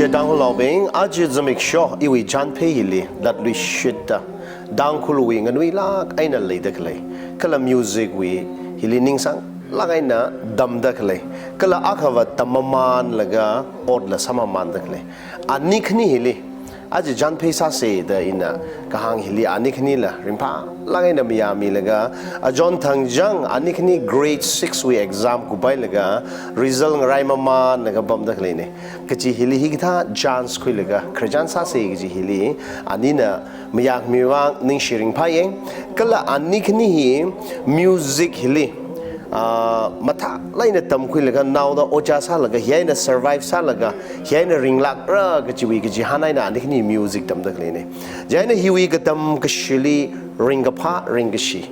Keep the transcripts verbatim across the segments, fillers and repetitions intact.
Tangkhulnaobing, aja zimiksho iwui chānphei hili latluishitta Tangkhulwui nganuilāk eina leida khalei, kala music wui hili ningsānglāk eina tamda khalei, kala akhava tammamānlaga otla sāmamānda khalei ani khani hili aja chānphei sāsei da ina kahāng hili ani khanila ringphālāk eina mayāmilaga, achon thangchang ani khani grade six wui exam kuphailaga result ngaraimamānlaga pamda khaleina. Kachi hili hikathā chance khuilaga khararchan sāsei kachi hili anina mayākhami vang ningshi ringphāya. Kala ani khani hi music hili, ah, mathālāk eina tamkhuilaga naoda ojā sālaga, hi eina survive sālaga, hi eina ringlākra kachiwui kachihān eina ani khani music tamda khaleina. Chieina hiwui katam kashili ringkaphā, ringkashi,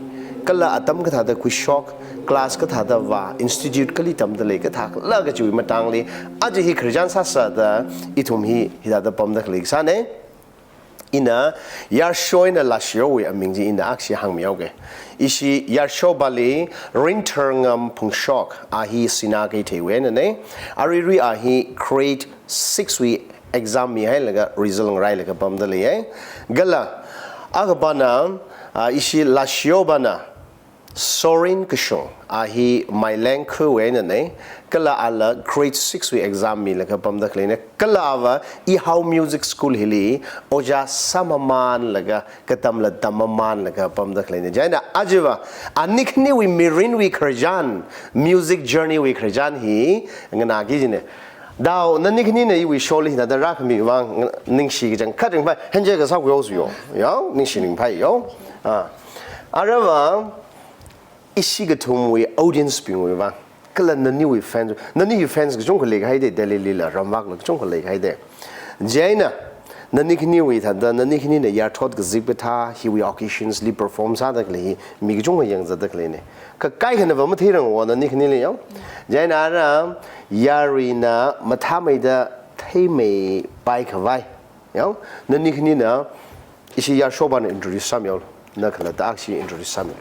kala atam kathāda khuishok, class kathāda vā, institute kali tamda lei, kathālāk kachiwui matangli aja hi khararchan sāsāda ithum hi hithāda pamda khalei kasāna. Ina yarsho eina lashiwui aming chi ina akhashi hāngmihaoga. Ishi yarshopali Ringtharngam Phungshok, a hi Sinakeitheina. Aruirui a hi grade six wui exam mihailaga result ngarailaga pamda leiya. Kala akhapana, ah, ishi lashiyopana Sorin Kashung, a hi Maileng khawui einana, kala ala grade six wui exam milaga pamda khaleina, kala ava Ihao Music School hili ojā sāmamānlaga, katamla tammamānlaga pamda khaleina. Chieina ajava ani khaniwui mirinwui khararchan, music journey wui khararchan hi nganāki kajina. Tao, nani khanina iwui showli hithāda rākhami vang ningshi kachangkhat ringphāya, hanche kasā kuyo suyo. Yao, ningshi ringphāya. Ah. Aruiva, ishi kathumwui audience bingwui vang, kala naniwui fans, naniwui fans kachungkha leikahaida, Delhili la, ramvakla kachungkha leikahaida. Chieina, nani khaniwui thāda, nani khanina yarthot kazip kathā, hiwui occasionsli perform sāda khalei hi mi kachungkha yangzatda khaleina. Kha kaikhana va matheirangwo nani khanili yao. Chieina ara yaruina mathāmeida theimeipai khavai yao, nani khanina ishi yarshopana introduce sāmilu, na khalatta akhashi introduce sāmilu.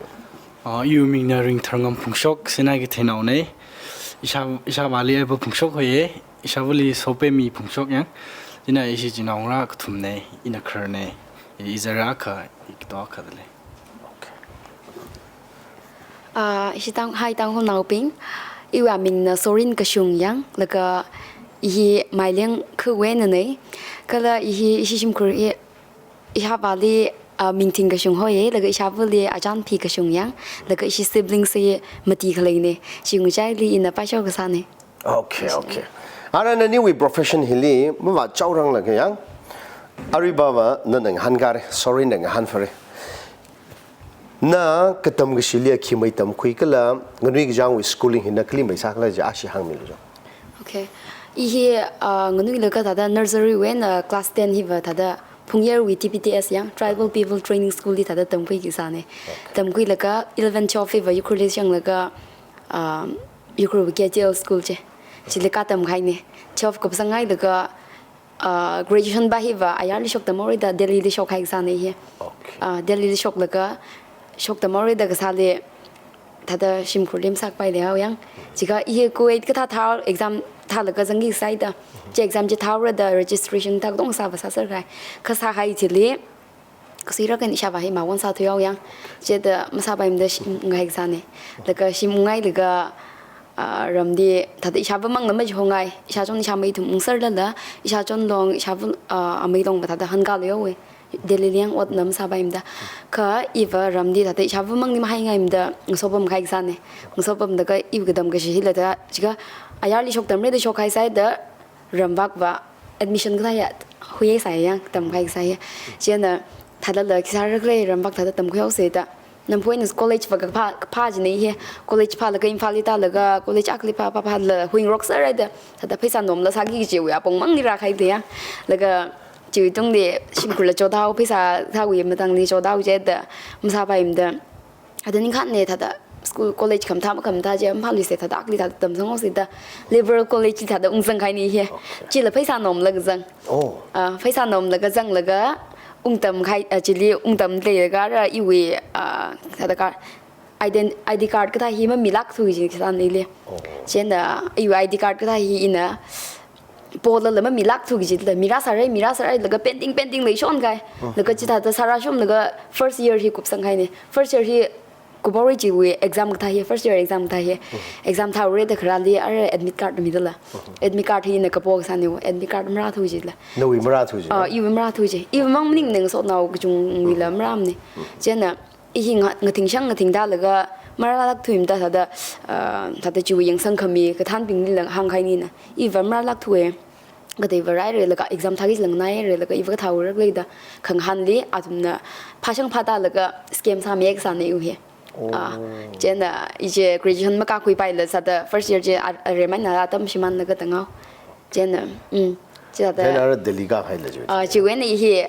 Ah, iwui mingna Ringtharngam Phungshok, Sinakeitheinaona. Ishā, ishāvāli Aba Phungshok hoiya, ishāvāli Sopemi Phungshok yang. Ina ishi chinaongarā kathumna, ina khararna, izara akha, ikato akha dalei. Okay. Ah, ishi Tang-, hi Tangkhulnaobing. Iwui amingna Sorin Kashung yang, laga i hi Maileng khawui einana. Kala i hi ishi shimkhur hi ishāvāli, ah, Mingthing Kashung hoiya, laga ishāvāli Achanphi Kashung yang, laga ishi siblings hi mati khaleina. Chi ngachaili ina paisho kasāna. Okay, okay. Ara naniwui profession hili mavāchaoranglaga yang, aruiva va nana ngahānkāra, Sorina ngahānfara. Na katam kashili khi mei tamkhui kala nganui kachāngwui schooling hi na kali mei sākhala chi akhashi hāngmilu chao. Okay. I hi, ah, nganuilaga thāda nurserywui eina class ten hiva thāda Phungyarwui T P T S yang, Tribal People Training Schoolli thāda tamkhuiki kasāna. Okay. Tamkhuilaga eleven twelve hiva Ukhrulli shanglaga, ah, Ukhrulwui K T L school chi, chili katamkahaina. Twelve kapsangngailaga, ah, graduation va hiva ayarli shoktamhaorada Delhili shokkahai kasāna hi. Okay. Ah, Delhili shoklaga, shoktamhaorada kasāli thāda shimkhurli masākapai leihaowa yang. Chikha i hi Kuwait kathā thā exam thālaga zangki kasāhaida. Chi exam chi thāhaorada registration thā katonga sāva sāserkahai. Kha sāhai chili, kasuirakha eina ishāvā hi mawon sāthuihaowa yang. Chithāda masāpaimada shim unghai kasāna. Laga shim ungngailaga, ah, ramli thāda ishāvā mangna majihaongai. Ishāchon ishāmei ithum ungserlala, ishāchon long, ishāvā, ah, amei longva thāda hāngkāluihaowa. Delhili yang otna masāpaimada. Kha iva ramli thāda ishāvā mangli mahaingaimada ngasopamkahai kasāna. Ngasopamlaga iwui katam kashi hila thāda, chikha ayarli shoktamrada shokkahai sāhaida, ramvakva admission kathā ya, huiya sāya yang, tamkahai kasā ya. Chieina thādala khi sāra khala, ramvak thāda tamkhuihaosei da. Namphu eina college va kaphā, kaphā china hi, college phālaga Imphalli tālaga, college akhali phā, phā, phāla huingarok sāra da, thāda pheisā nomla sāki kajiwui apong mangli rākahai da yang. Laga chiwui tungli shimkhurla chothao, pheisā thāwui matangli chothao chida, masāpaimada. Thāda ningkhān ne thāda school, college khamathā makhamathā chi maphāluisei, thāda akhali thāda tamsanghaosei da, Liberal College li thāda ungzangkahaina hi. Okay. Chila pheisā nomlaga zang. Oh. Ah, pheisā nomlaga zanglaga ungtamkahai, ah, chili ungtamleilaga ara iwui, ah, thāda ka ident-, I D card kathā hi mamilākthu chi kasāna ili. Oh. Chieina iwui I D card kathā hi ina polala mamilākthu kajila, mirāsārai, mirāsārai, laga pending, pending leishon kahai. Laga chithāda sārāshon laga first year hi kupsang kahaina. First year hi kuphaora chiwui exam kathā hi, first year exam kathā hi. Exam thāhaora da kharāli, ara admit card midala. Admit card hi ina kapo kasāna, admit card marāthu kajila. Nawui marāthu kaji? Ah, iwui marāthu kaji. Iwui mang maningne, ngasotnao kachungwuila marāmana. Chieina, i hi nga-, ngathingshang ngathingda laga marālākthuimada thāda, ah, thāda chiwui yangsang khami kathānbinglila hāngkahaina. Iva marālākthuwa. Kateiva rairai laga exam thāki jilāng nai railaga iva kathāhaora khala da khangahānli athumna phāshang phāda laga scam sāmi kasāna iwui hi. Oh. Ah, chieina iche graduation makākhuipaila sāda first year chi a, aremai na atam shimānlaga tānghaowa. Chieina, mm, chithāda. Chieina ara Delhi kāhaila chi. Ah, chiwui eina i hi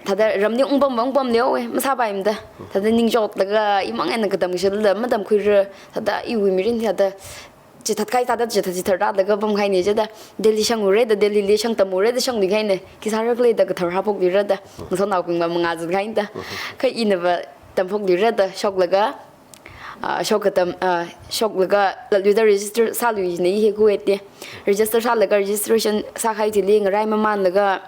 thāda ramli ungpam ungpam leowa, masāpaimada. Thāda ningchotlaga imang eina katam kashila matamkhuira, thāda iwui mirin thāda chithat kahai thāda chithat chithat rālaga pamkahaina chida. Delhi shangura da, Delhili shangtamra da shangluikahaina. Khi sāra khala da kathar haophokluira da. Ngasotnaobingva mangā zatkahaina da. Kha inava tamphokluira da, shoklaga, ah, shok katam, ah, shoklaga latluida register sāluina i hi Kuwait li. Register sālaga registration sākahai chili ngarai mamānlaga,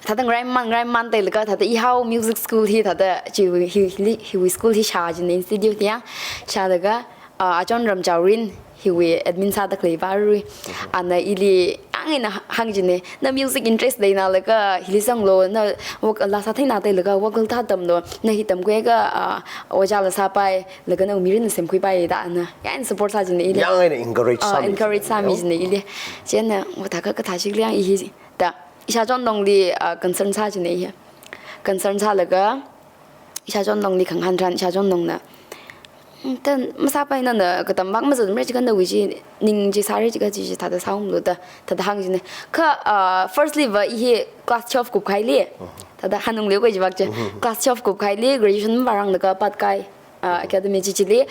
thāda ngarai mamān, ngarai mamān teilaga thāda Ihao Music School hi thāda chi hi, hi, hiwui school hi shāchina, institute ya. Shālaga, ah, achon Ramchaorin hiwui admin sāda khalei pa arui. Ana ili ang eina hāngchina, na music interest leina laga hili zanglu, na voc-, laa sātheina teilaga vocal thā tamlu, na hi tamkhuiakha, ah, ojāla sāpai, laga nawui mirinla semkhuipai da ana. Yang eina support sāchina ili. Yang eina encourage, ah, sāmi encourage china, sāmichina ili. Chieina, o thākha kathā shikli yang i hi da. Ishāchon longli, ah, concern sāchina i hi. Concern sālaga, ishāchon longli khangahān tharan, ishāchon longna, "Hmm, then masāpai, nana katam vang mazatmara jiakha nawui chi, ning chi sāra jiakha chi, chi thāda sāunglu da," thāda hāngchina. Kha, ah, firstly va i hi class twelve kupkahaili. Thāda hanung leo kajivak chi. Class twelve kupkahaili, graduation mavāranglaga Patkai, ah, Academy chi chili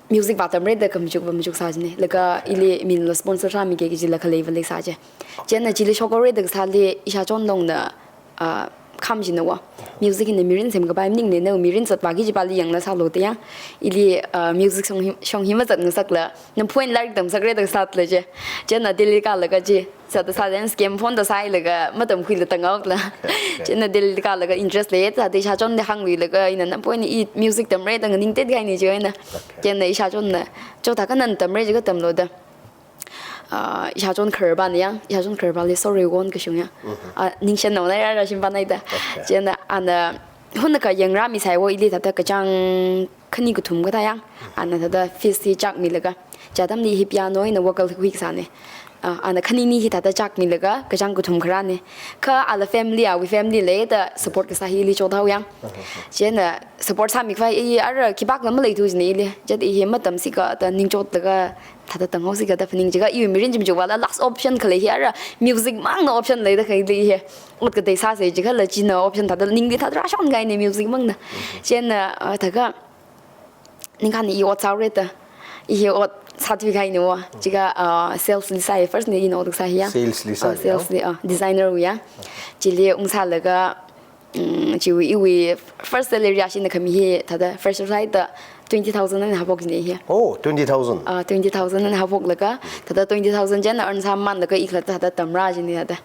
music vātamra da khamachuk vāmachuk sāchina. Laga ili minla sponsor sāmiki kajila khaleiva leisā chi. Chieina chili shokhaora da kasāli ishāchon longna, ah, khamchina wa. Music hina mirin semkapai maningna, nawui mirin zatvāki kajipali yanglaga sālu da yang. Ili, ah, music shong hi, shong hi mazatngasakla, namphoina lairik tamsakra da kasāla chi. Chieina Delhi kālaga chi. Sāda sāda scam phone da sāhailaga matamkhuila tānghaola. Okay. Chieina Delhi kālaga interest lei, sāda ishāchonli hāngluilaga ina namphoina i music tamra da nganingtet kahaina chiwui eina. Okay. Chieina ishāchonna, "Cho thākha nana tamra jiakha tamlu da." Ah, ishāchon khararpana yang, ishāchon khararpali Sorewon kashung yang. Ah, ningshen naona rāra shimpan haida. Okay. Chieina ana hunakha yangrāmisai wo ili thāda kachāng khani kathum kathā yang. Ana thāda fees hi chakmilaga. Chi atamli hi piano eina vocal hui kasāna. Ah, ana khanini hi thāda chakmilaga, kachāng kathum kharāna. Kha ala family, awui family leida support kasā hili chothaowa yang. Chieina support sāmikhavai i ara khipākla maleithu china ili. Chieina i hi matamsi kha da ningchotlaga thāda tānghaosi kha da phaning jiakha iwui mirin chi machukvāla last option khalei hi ara music mangna option leida khalei hi. Ot katei sāsa jiakhala china option thāda ningli thāda rāshon kahaina music mangna. Chieina, ah, thākha ningkhani i ot sāhaora da. I hi ot sāthuikahaina wa. Chiakha, ah, sales li sāi, first li ina ot kasā hi ya. Sales li sā, ah, sales li, ah, designer wui ya. Chili ungsālaga, mm, chiwui iwui first salary ashina khami hi thāda fresher sāhaida twenty thousand eina haophok china hi. Oh, twenty thousand. Ah, twenty thousand eina haophoklaga, thāda twenty thousand chieina earn sāmamānlaga i khalatta thāda tamra china thāda.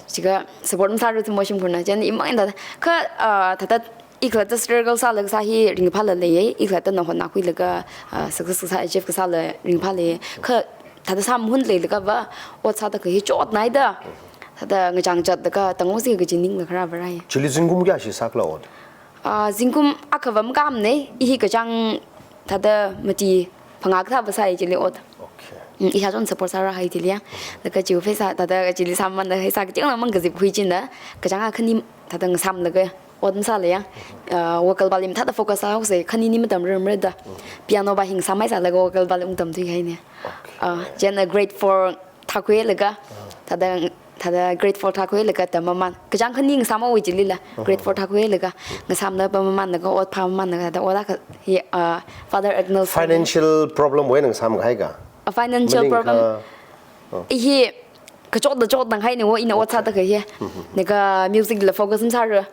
Chiakha support masāra thumo shimkhurna chieina imang eina thāda. Kha, ah, thāda i khalatta struggle sālaga sā hi ringkaphāla leiya, i khalattana hotnakhuilaga, ah, success kasā, achieve kasāla ringkaphā leiya. Kha thāda sāmahun leilakha va, ot sāda khalei hi chotnai da. Thāda ngachang chatlaga tānghaosi kaji ningla kharā vārai. Chili zingkum kayāshi sākhala ot? Ah, zingkum akhava makāmana, i hi kachāng thāda mati phangā kathā va sāi chili ot. Okay. Mm, ishāchon support sārāhai chili ya. Laga chiwui pheisā thāda chili sāmamānda pheisā kachangla mang kazipkhui china, kachāng akhani thāda ngasāmlaga ot masāla ya. Ah, vocal pali mathāda focus sāhaosa, khanini matamrarmara da. Piano pa hi ngasāmhaisālaga vocal pali ungtamthuikahaina. Okay. Ah, chieina grade four thākhuilaga, thāda, thāda grade four thākhuilaga tammamān. Kachāng khani ngasāmhaowa chilila, grade four thākhuilaga, ngasāmda pamamānlaga, ot phāmamānlaga, thāda ot akha hi, ah, Father Agnel. Financial problem wui eina ngasāmkahai ka? A financial problem. Maningakha, oh. I hi kachotda chotda kahaina wo ina ot sāda kahai hi. Laga music la focus masāra.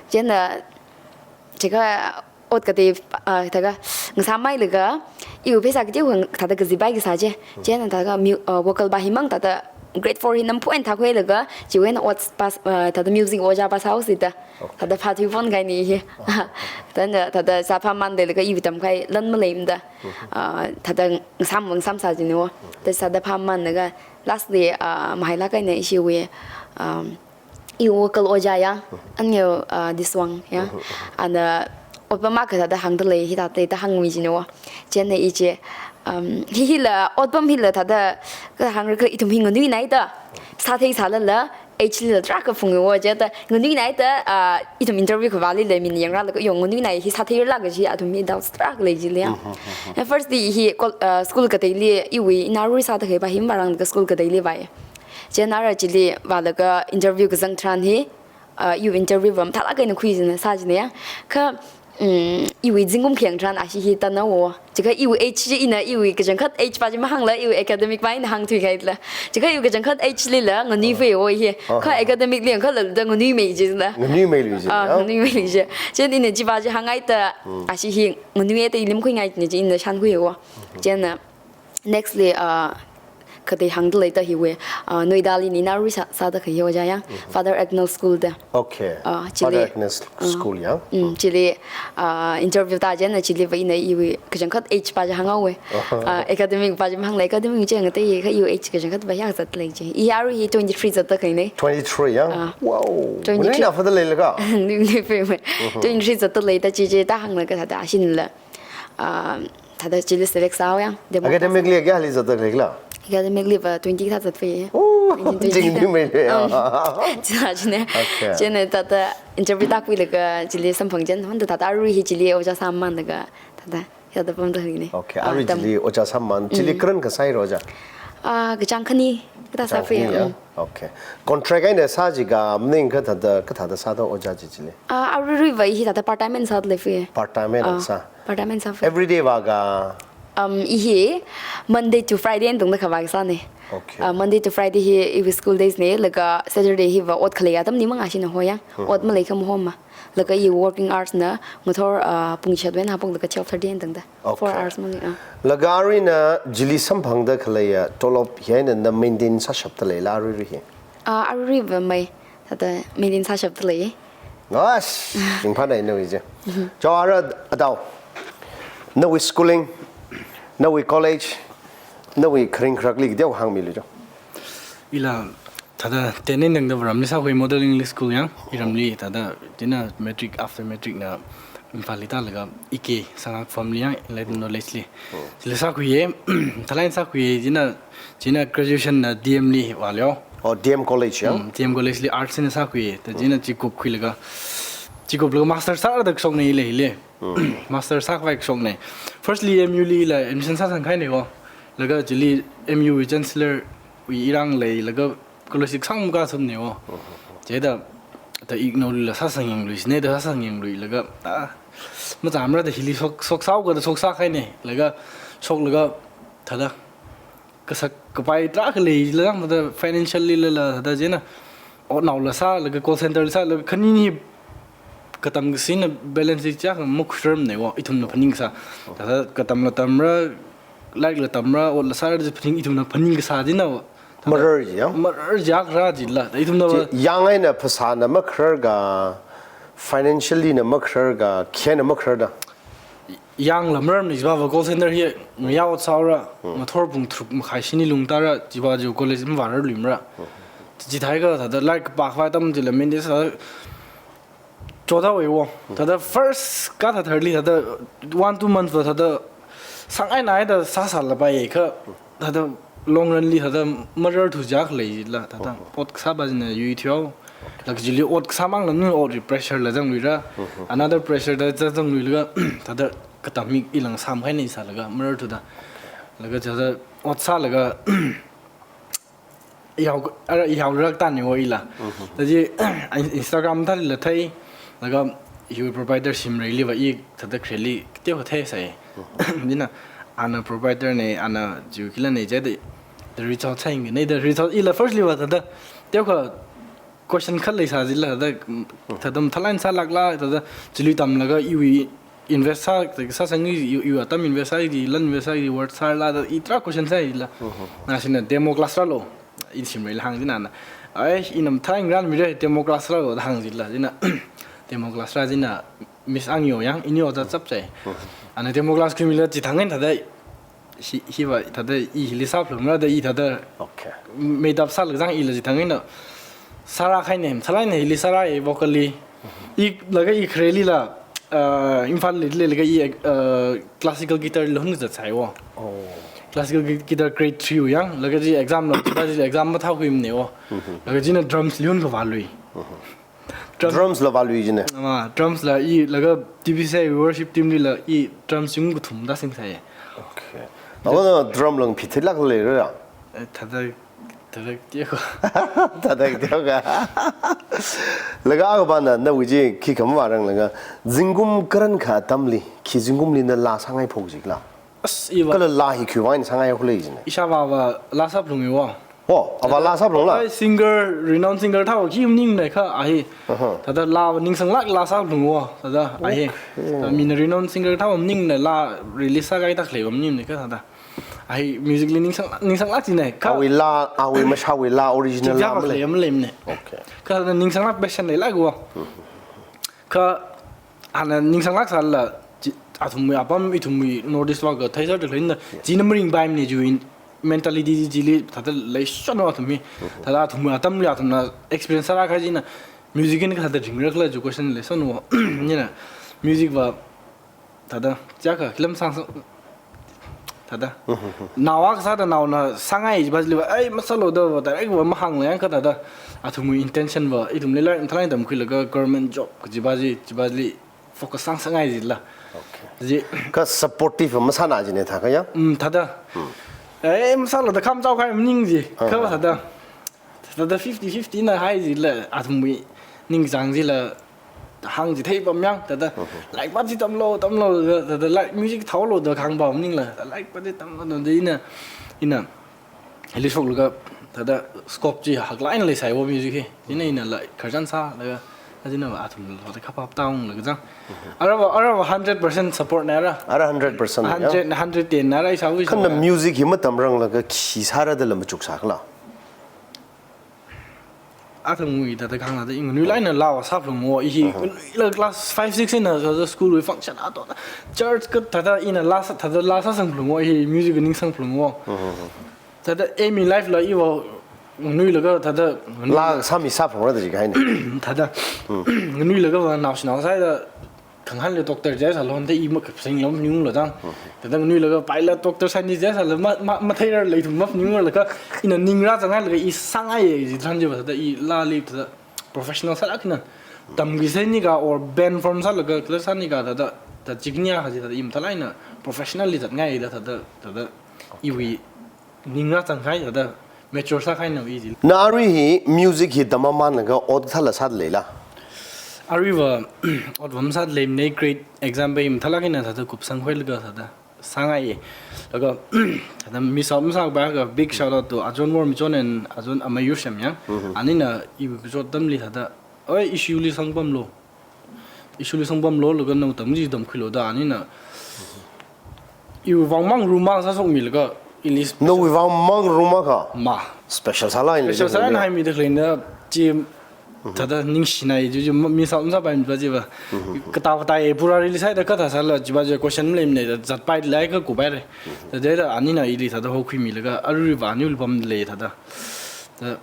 Chieina, chiakha ot katei, ah, thākha ngasāmhailaga, iwui pheisā kateokha thāda kazippai kasā chi. Chieina thākha mu-, ah, vocal pa himang thāda Grade four hi namphun thākhuilaga, chiwui eina ot pā, uh, thāda music ojā pāsāhaosi da. Okay. Thāda phāthui phon kahaina hi. Thāda, thāda sāphāmān dalaga iwui tamkahai lan maleimada. Uh, thāda ngasām ngasām sā jina wo. Thāda sāda phāmānlaga, lastly, uh, mahailāk eina ishiwui, um, iwui vocal ojā ya, Anyo, uh, Diswang ya. Ana otpam akha thāda hāngda lei, hithāda thāda hāngmi jina wo. Chieina i chi, um, hi hila, otpam hila thāda, kahāng raka ithum hi nganuinai da. Sāthei sālala, age lila tarākha phunga wo, chithāda nganuinai da, uh, ithum interview khavālila mina yangrālaga, yo nganuinai hi sātheirala kaji athum hi doubts tarākha lei jila ya. And firstly hi kol-, uh, school kateili, iwui ina arui sāda kahai pā hi mavāranglaga school kateili vāi. Chieina ara chili vālaga interview kazang tharan hi, uh, iwui interview va mathālāk eina khui jina, sā jina ya. Kha, um, iwui zingkum khayang tharan ashi hi tāna wo. Chikha iwui age chi ina iwui kachangkhat age pā chi mahāngla, iwui academic pā eina hāngthui kahaila. Chikha iwui kachangkhat age lila nganuiphei wo hi. Kha academic li yangkhala da nganuimei jina. Nganuimeilui jina. Ah, nganuimeilui ji. Chieina ina chi pā chi hāngngaida, ashi hi nganuiya da ilim khuingai jina chi ina shānkhui wo. Chieina, nextly, uh, katei hāngda lei da hiwui, uh, Noida li ina arui sā, sāda kahai ojā ya, Father Agnell School da. Okay. Uh, Father chili, Agnell School ya. Mm, chili, uh, interview tāchieina chili va ina iwui kachangkhat age pā chi hānghaowa. Uh, academic pā chi mahāngla, academic chi ngatei kha iwui age kachangkhat va ya zatda lei ji. I arui hi twenty-three zatda kahaina. Twenty-three ya? Uh, wow. Twenty-three. Nganuina fada leilaga. Nganuiphei mei. Twenty-three zatda lei da chi chithāda hānglaga thāda ashinla. Ah, thāda chili select sāhaowa ya. Demo. Academic li kayāli zatda leila? Academic li va twenty thā zatphei. Oh, nineteen twenty. Jingni mei le. Um, china, china. Okay. Chieina thāda interview tākhuilaga chili samphang chieina, hon thāda arui hi chili ojā sāmānlaga, thāda, thāda pamda leina. Okay, ah, arui tam- chili ojā sāmān, chili karan kasai ro ja? Ah, kachāng khani, kathā sāphei ya. Kachāng khani ya? Mm. Okay. Contract eina sā jiakha, maningakha thāda, kathāda sāda ojā chi chili? Ah, aruirui va hi thāda part time eina sāda leiphei. Part time eina sā? Part time eina sāphei. Everyday vākha? Um, i hi Monday to Friday eina tongda khavā kasāna. Okay. Ah, Monday to Friday hi iwui school days na, laga Saturday hi va ot khalei atamli mangā shina hoya. Ot maleikha mahoma. Laga i working hours na ngathor, ah, pung shatwui eina haophoklaga twelve thirty eina tongda. Four hours mali, ah. Okay. Laga aruina chili samphangda khaleiya tolop hi eina na maintain sāshapda leila aruirui hi? Ah, aruirui va mei, thāda maintain sāshapda lei. Nice! Ringphānai nawui chi. Chao ara adao. Nawui schooling, nawui college, nawui kharing kharakli kateo hāngmilu chao. Ila thāda ten eina tongda ramli sākhui, Model English School ya, iramli thāda china matric, after matric na Imphal li tālaga E K Sangak Firm li ya, Enlightened Knowledge li. Chili sākhuiya, thalai sākhuiya, china, china graduation na D M li vāleo. Oh, D M College ya? Mm, D M College li arts eina sākhuiya, thāda china chikup khuilaga, chikuplaga master sāda kashokna ila hili. Master sākhavai kashokna. Firstly, M U li ila admission sāsangkahaina wo. Laga chili M U wui chancellor wui irang leilaga college li kasang makasāmana wo. Chithāda, thāda ignore lila sāsangyangluisina, thāda sāsangyangluilaga, ah, machāmara da hili shok, shoksāhaoga da shoksākahaina. Laga, shoklaga, thāda, kasak kapai tarākha leila, thāda financially lala, thāda china, otnaola sā, laga call center sā, laga khani hi katam kasina balance li chak makhuirarmana wo, ithumna phaningsā. Thāda katamla tamra, lairikla tamra, otla sāra, phaning ithumna phaning kasā china wo. Marar chi ya? Marar chak rā chila. Ithumna chi yang eina phasāna makhararga, financially na makhararga, khi eina makharar da? Yangla mararmana, chiva va call center hi ngayā ot sāhaora, ngathor pung tharuk makhai shini lung tāra, chiva chi college mavārarluimara. Chithākha thāda lairik kapā khavai atam chila maintain sā, choda wei wo. Thāda first kathā tharli thāda one, two months va thāda sangai nai da sāsāla paiya kha, thāda long run li thāda mararthu chak leila, thāda ot kasā pā china yuithuihaowa. Laga chili ot kasā mang lam ni ot ri pressure la zangluira. Another pressure da za zangluilaga, thāda katam hi ilang samkahaina sālaga mararthuda. Laga thāda ot sālaga, ihao, ara ihao rak tāna wo ila. Thāda chi, Instagram thālila thei, laga hiwui proprietor Shimreili va i thāda khareli teokha theisai. China, ana proprietor na, ana chi khila na chithāda, thāda reach out sāyangna, thāda reach out ila firstly va thāda, teokha question khat leisā chila thāda, thāda thalai sālākla, thāda chili tamlaga iwui invest sā, sāsang i, i, iwui atam invest sā i, lan invest sā i, worth sāla, thāda i tarā question sāi chila. Nashina demo class rālu. Ina shimreila hāng china, ai, ina mathāngarān mira, demo class rālo da hāng chila, china, demo class rā china, Miss Angyo yang, ini oja chapchai. Ana demo class khuimila chithang eina thāda, hi, hiva thāda, i hili sāphalungra da i thāda, Okay. made up sālaga chang ila chithang eina, sārākahaina, mathālāk eina hili sārāya vocally. I, laga i khareli la, uh, Imphalli leilaga i, uh, classical guitar la hun kazat sāya wo. Oh. Classical gui-, guitar grade three wui yang, laga chi exam la, chi exam mathākhuimana wo. Mhm. Laga china drums li hun kavālui. Mhm. Drums. Drums la vālui china. Ma, drums la i, laga T B C worship team lila i drums chi kathum da singsāya. Okay. Awo na drum lang phithilāk leira. Eh, thāda Thāda tiako. Thāda tiako. Laga akha pāna nawui chi khikha mavāranglaga, zingkum karankha atamli, khi zingkumli na laa sāngai phok jikla? As, iva. Kala laa hi khiwui vang sāngai khalei jina? Ishāvāva laa sāphalunga wo. Oh, avā laa sāphalungla? Ai, singer, renowned singer thāva khi maningmana kha a hi. Aha. Thāda laava ningsanglāk laa sāphalunga wo. Thāda a hi. Okay. Thāda mina renowned singer thāva maningmana laa release sākahai tākhalei va maningmana kha thāda. A hi music li ningsang, ningsanglāk china. Kha awui laa, awui mashāwui laa original laa khalei maleimana. Okay. Kha ningsanglāk passion leilāk wo. Kha ana ningsanglāk sālala, chi, athumwui apam, ithumwui North East va kathei sāda khalei na, Yeah. china maringpaimana chiwui mentality chi chili thāda leishono athumwui. Thāda athumwui atamli athumna experience sārākahai china, music eina kathāda ringrakhala chiwui question leishono. Nina, music va thāda, chiyākha, film sāngsang, thāda. Nao akha sāda naona sāngai jiva chili va, ai, masālo da va, direct va mahāngla yang kha thāda. Athumwui intention va, ithumli laa, mathālāk eina tamkhuilaga government job kajiva chi, chiva chili focus sāngsāngai jila. Okay. Chi. Kha supportive masāna china thākha ya? Mm, thāda. Hmm. Ai, masālo da kham chao khai maning chi. Kha va Aha. thāda. Thāda fifty fifty na hai jila, athumwui ningchāng chila hāngchithei pam yang, thāda, Mhm. lairik pā chi tamlo, tamlo, thāda, thāda, lairik music thaolo da kahāng pam maningla, thāda, lairik pā chi tamlo, thāda, ina, ina, hili shoklaga, thāda, scope chi haklāk eina leisai wo music hi. Ina, ina, lairik khararchan sālaga, thāda, ina, athum, thāda, khapap taunglaga chang. Ara va, ara va hundred percent support na ara. Ara hundred percent ya? Hundred, hundred ten na ara ishāwui Kha na support. Music hi matamranglaga khi sāra da la machuk sākhala? Athumwui thāda kahāng thāda i nganuilāk eina laa sāphalunga wo, i hi Aha. nganuilāk class five, six eina thāda school wui function ato, church kha thāda ina laa sā, thāda laa sāsangphalunga wo, i hi music ningsangphalunga wo. Mhm. Thāda aim in life la iva nganuilaga thāda nganu- Laa sāmi sāphalungra da jikahaina. Thāda Hmm. nganuilaga va naoshinao sāda khangahānli doctor jisālo da i makapsanglo maninglo dang. Mhm. Thāda nganuilaga pilot, doctor, scientist jisālo ma, ma, matheirar lei thum maninglaga ina ningrā zanghailaga i sāngaiya jitharan chiva thāda i laali thāda professional sālāk eina tamkhuisai nika or band form sālaga kala sā nika thāda, thāda chiknya haji thāda i mathālāk eina professionally zatngai da thāda, thāda iwui ningrā zanghai thāda mature sākahaina i chi. Na arui hi music hi tamamānlaga ot kathāla sāda leila? Arui va ot va masāda leimana, grade exam va mathālāk eina thāda kupsangkhuilaga thāda sāngaiya. Laga thāda miss out masāpai kha big shout out to Ajun Wormichon and Ajun Amayur Shamyang. Mhm. Anina iwui kachot atamli thāda, oi, issue li sangpamlo. Issue li sangpamlo, laga nao tamji tamkhuilo da, anina. Iwui vang mang room mang sāshokmilaga, ili Nawui vang mang room akha? Ma. Special sālāk eina Special sālāk eina haimida khaleina chi thāda ningshinai chi, chi ma, miss out masāpaimana chiva. Kathā kathā e pura release sāhaida kathā sāla chiva chi question maleimana da zatpailāk eina kupaira. Thāda da anina ili thāda hokhuimilaga, arui va ani ulpamda lei thāda. Da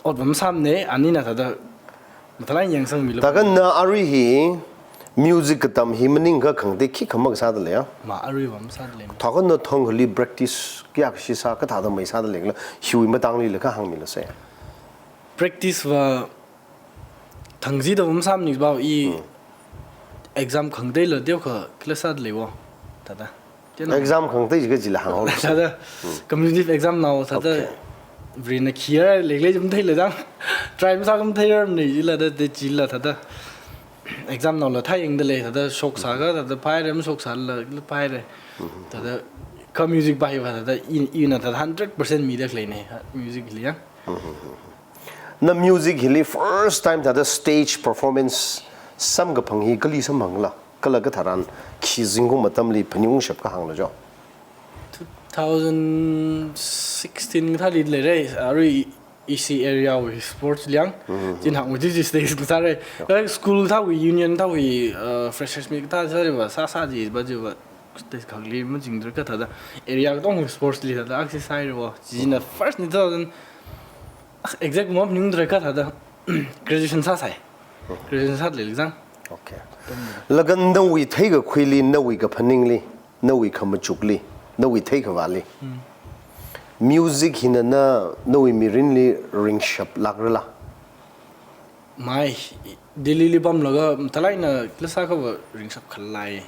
Ot va masāmana, anina thāda mathālāk eina yangsangmilo. Thākha na arui hi music katam hi maningakha khangatei khikha makasāda leiya? Ma, arui va masāda lei. Thākha na thangkhali practice kayākha sāsā, kathāda maisāda leikhala, hiwui matangli la kahāngmilu se. Practice va thangkachida va masāmana va i Hmm. exam khangateila teokha kala sāda lei wo. Thāda. Chieina. Exam khangatei jiakha chila hānghaolu. Thāda, competitive exam nao thāda, Okay. Varena khi ara leikhala chi matheila dang. Try masā kha matheirarmana chila da, da chila thāda. Exam naola thāyangda lei thāda, shoksākha thāda phaira, mashoksāla, la phaira. Thāda, kha music va hiva thāda, i, ina thāda hundred percent mida khaleina, musicli ya. Na music hili first time thāda stage performance samkaphang hi kali samphangla? Kala katharan khi zingkum atamli phaning ungshap kahāngla jo? Two thousand sixteen kathāli leira, arui E C area wui sports liang. Chieina hāngwui chi stage sāra. Ka school thāwui union thāwui, uh, freshers meet thā sāra va, sā sā jiva jiva. Stage khakli mazingdra kathāda. Area katongwui sports li thāda, aksi sāra va. Chieina first ni thāda, exact map ningdra kathāda. Graduation sāsai. Graduation sāda leilei zang. Okay. Laga nawui theikakhuili, nawui kaphaningli, nawui khamachukli, nawui theikhavāli, music hina na nawui mirinli ringshap lākrala? Mai, Delhi li pamlaga, mathālāk eina class sākhava ringshap khalei.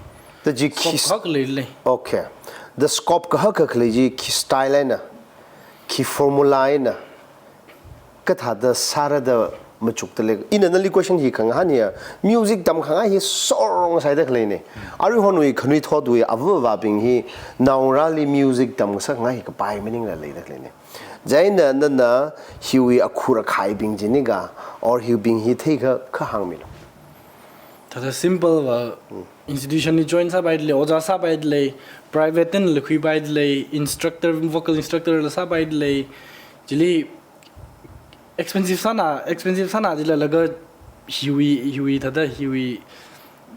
Da chi scope khis- khak leilei. Okay. Da scope kahak khalei chi khi style eina, khi formula eina, kathāda sāra da machukta lei. Ina nali question hi khangahān hiya, music tamkhangai hi sorong saida khaleina. Aruihonwui khanuithotwui avāvabing hi naongarāli music tamngasak ngai hi kapai maningla leida khaleina. Chieina nana hiwui akhur akhaibing chi nika, or hiwuibing hi theikha kha hāngmilu. Thāda simple va, institution li join sāpaida lei, ojā sāpaida lei, private eina la khuipaida lei, instructor, vocal instructor la sāpaida lei, chili expensive sāna, expensive sāna chila laga hiwui, hiwui thāda hiwui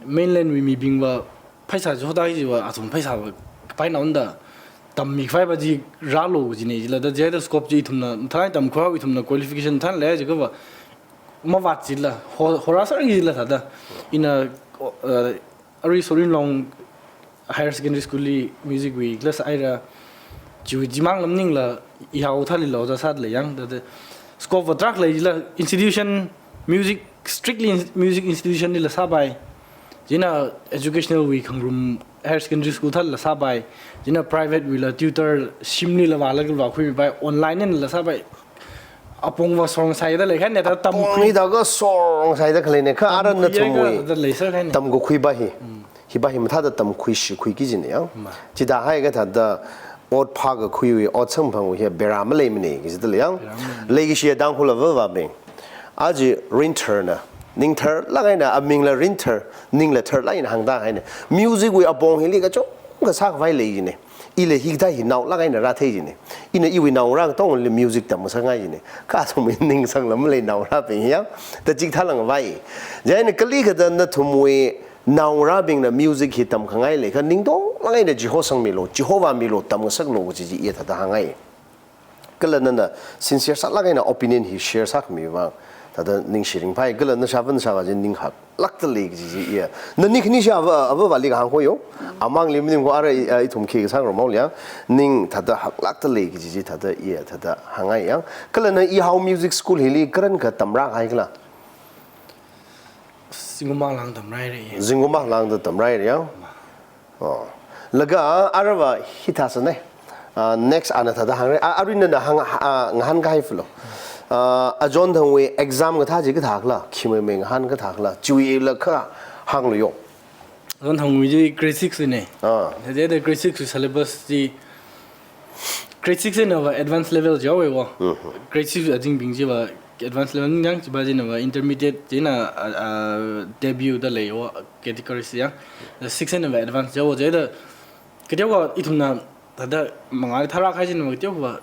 mainland wui mibing va pheisā jota jiva, athum pheisā va kapai naonda tammi khavai va chi rālu jina chila da jida scope chi ithumna, mathālāk eina tamkhui ithumna qualification mathālāk eina jiakha va mavāt chila, ho-, horāsāra jila thāda. Ina, uh, Arui Sorin Long Higher Secondary School li music wui class sāhaira, chiwui chimang lam maningla, ihao thālila ojā sāda lei yang, thāda scope va tarākha leila, institution, music, strictly in-, music institution lila sāpai. Chieina educational wui khangarum higher secondary school thālila sāpai. Chieina private wuila tutor, shimlila vālaga vākhuipai, online einala sāpai. Apong va sorong saida lei khaina, thāda tamkhui. Apong hi thāda sorong saida khaleina, kha ara nathumwui tamkhuiya kha thāda leisā khaina. Tamkakhui va hi. Hi va hi mathāda tamkhui shikhui ki jina yang. Ma. Chithāhai kathāda ot phākakhuiwui, ot samphangwui hi bera maleimana ki jida lei yang. Bera maleimana. Leikashiya Tangkhul avāvabing. Aja ringtharna, ningtharlāk eina amingla ringthar, ningla tharlāk eina hāngda haina. Music wui apong hili kachungkha sākhavai lei jina. Ila hikathā hi naolāk eina rāthei jina. Ina iwui naongarā katongli music tamngasak ngai jina. Kha athumwui ning sanglam lei naongarābing yang, da chithālāk vai. Chieina kali kathāda nathumwui naongarābingna music hi tamkhangai leiakha ningtonglāk eina chihosangmilu, chihovāmilu, tamngasaklu kaji chi iya thāda hāngngai. Kala nana sincere sālāk eina opinion hi share sākhami vang, thāda ningshi ringphai, kala nashāvā nashāvā chi ning haklākta lei kaji chi iya. Nani khani sha avā, avāvali kahāng kho yo. Amangli maning kho ara i, a, ithum khi kasāng romao liang, ning thāda haklākta lei kaji chi thāda iya, thāda hāngngai yang. Kala na ihao music school hili karan katam rākahai kala? Zingkum akha lāngda tamrāhaira. Zingkum akha lāngda tamrāhaira yang? Ma. Oh. Laga ara va hithāsāna. Ah, next ana thāda hāngra. Ah, arui nana hāng, ah, ngahānkahai phalo. Ah, John Thangwui exam kathā chi kathākhala, khi meimei ngahānkatha khala, chiwuila kha hānglu yo. John Thangwui chi grade six wuina. Ah. Thāda grade six wui syllabus chi grade six eina va advanced level jihaowa. Mhm. Grade six azing bing chi va advanced level ningyang, chiva china va intermediate, china, ah, ah, debut da leiya category si yang. Six eina va advanced jihaowa, chida kateokha ithumna thāda mangā tharā khai china va kateokha va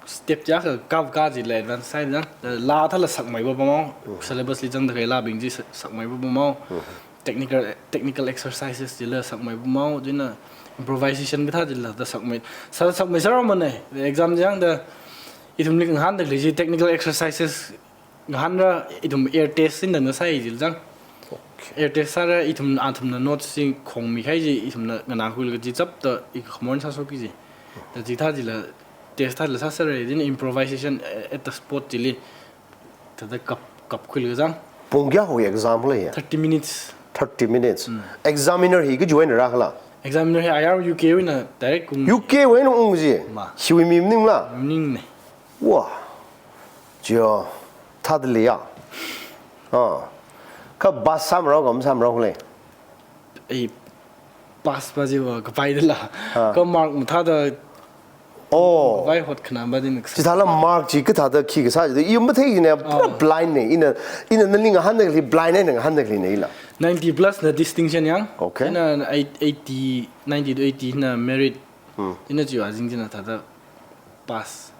step chi akha kavā kajila advanced side yang. Laa thāla sakmei va pamao. Mhm. Syllabus li zangda khalei laabing chi sa-, sakmei va pamao. Mhm. Technical, technical exercises chila sakmei va pamao, china improvisation kathā chila da sakmei. Sā, sakmei sāra mana, exam chang da ithumli ngahānda khalei chi technical exercises ngahānra, ithum ear test eina ngasai chila zang. Okay. Ear test sāra, ithum, athumna notes chi khongmi kahai chi ithumna nganākhuilaga chi chapda i khamon sāshokki chi. Da chithā chila test thāla sāsāra, china improvisation, eh, at the spot chili thāda kap, kapkhuilaga zang. Pung kayāwui exam leiya? Thirty minutes. Thirty minutes. Mm. Examiner hi kachiwui eina rākhala? Examiner hi I R U K wuina direct ung. U K wui eina ung chi? Ma. Hiwui mi maningla? Maningna. Wow. Chio. Thāda leiya? Ah. Kha pass sāmarao kha masāmarao khala? Ei, pass va chi va kapaida la. Ah. Kha mark mathāda Oh. Vai hot khana ba din. Chithāla mark chi kathāda khi kasā chi, i mathei ne, pura Ah. blind na, ina, ina nali ngahānda khalei blind na, ngahānda khalei na ila. Ninety plus na distinction yang. Okay. Ina eight-, eighty, ninety to eighty na merit. Hmm. Ina chiwui azing china thāda pass.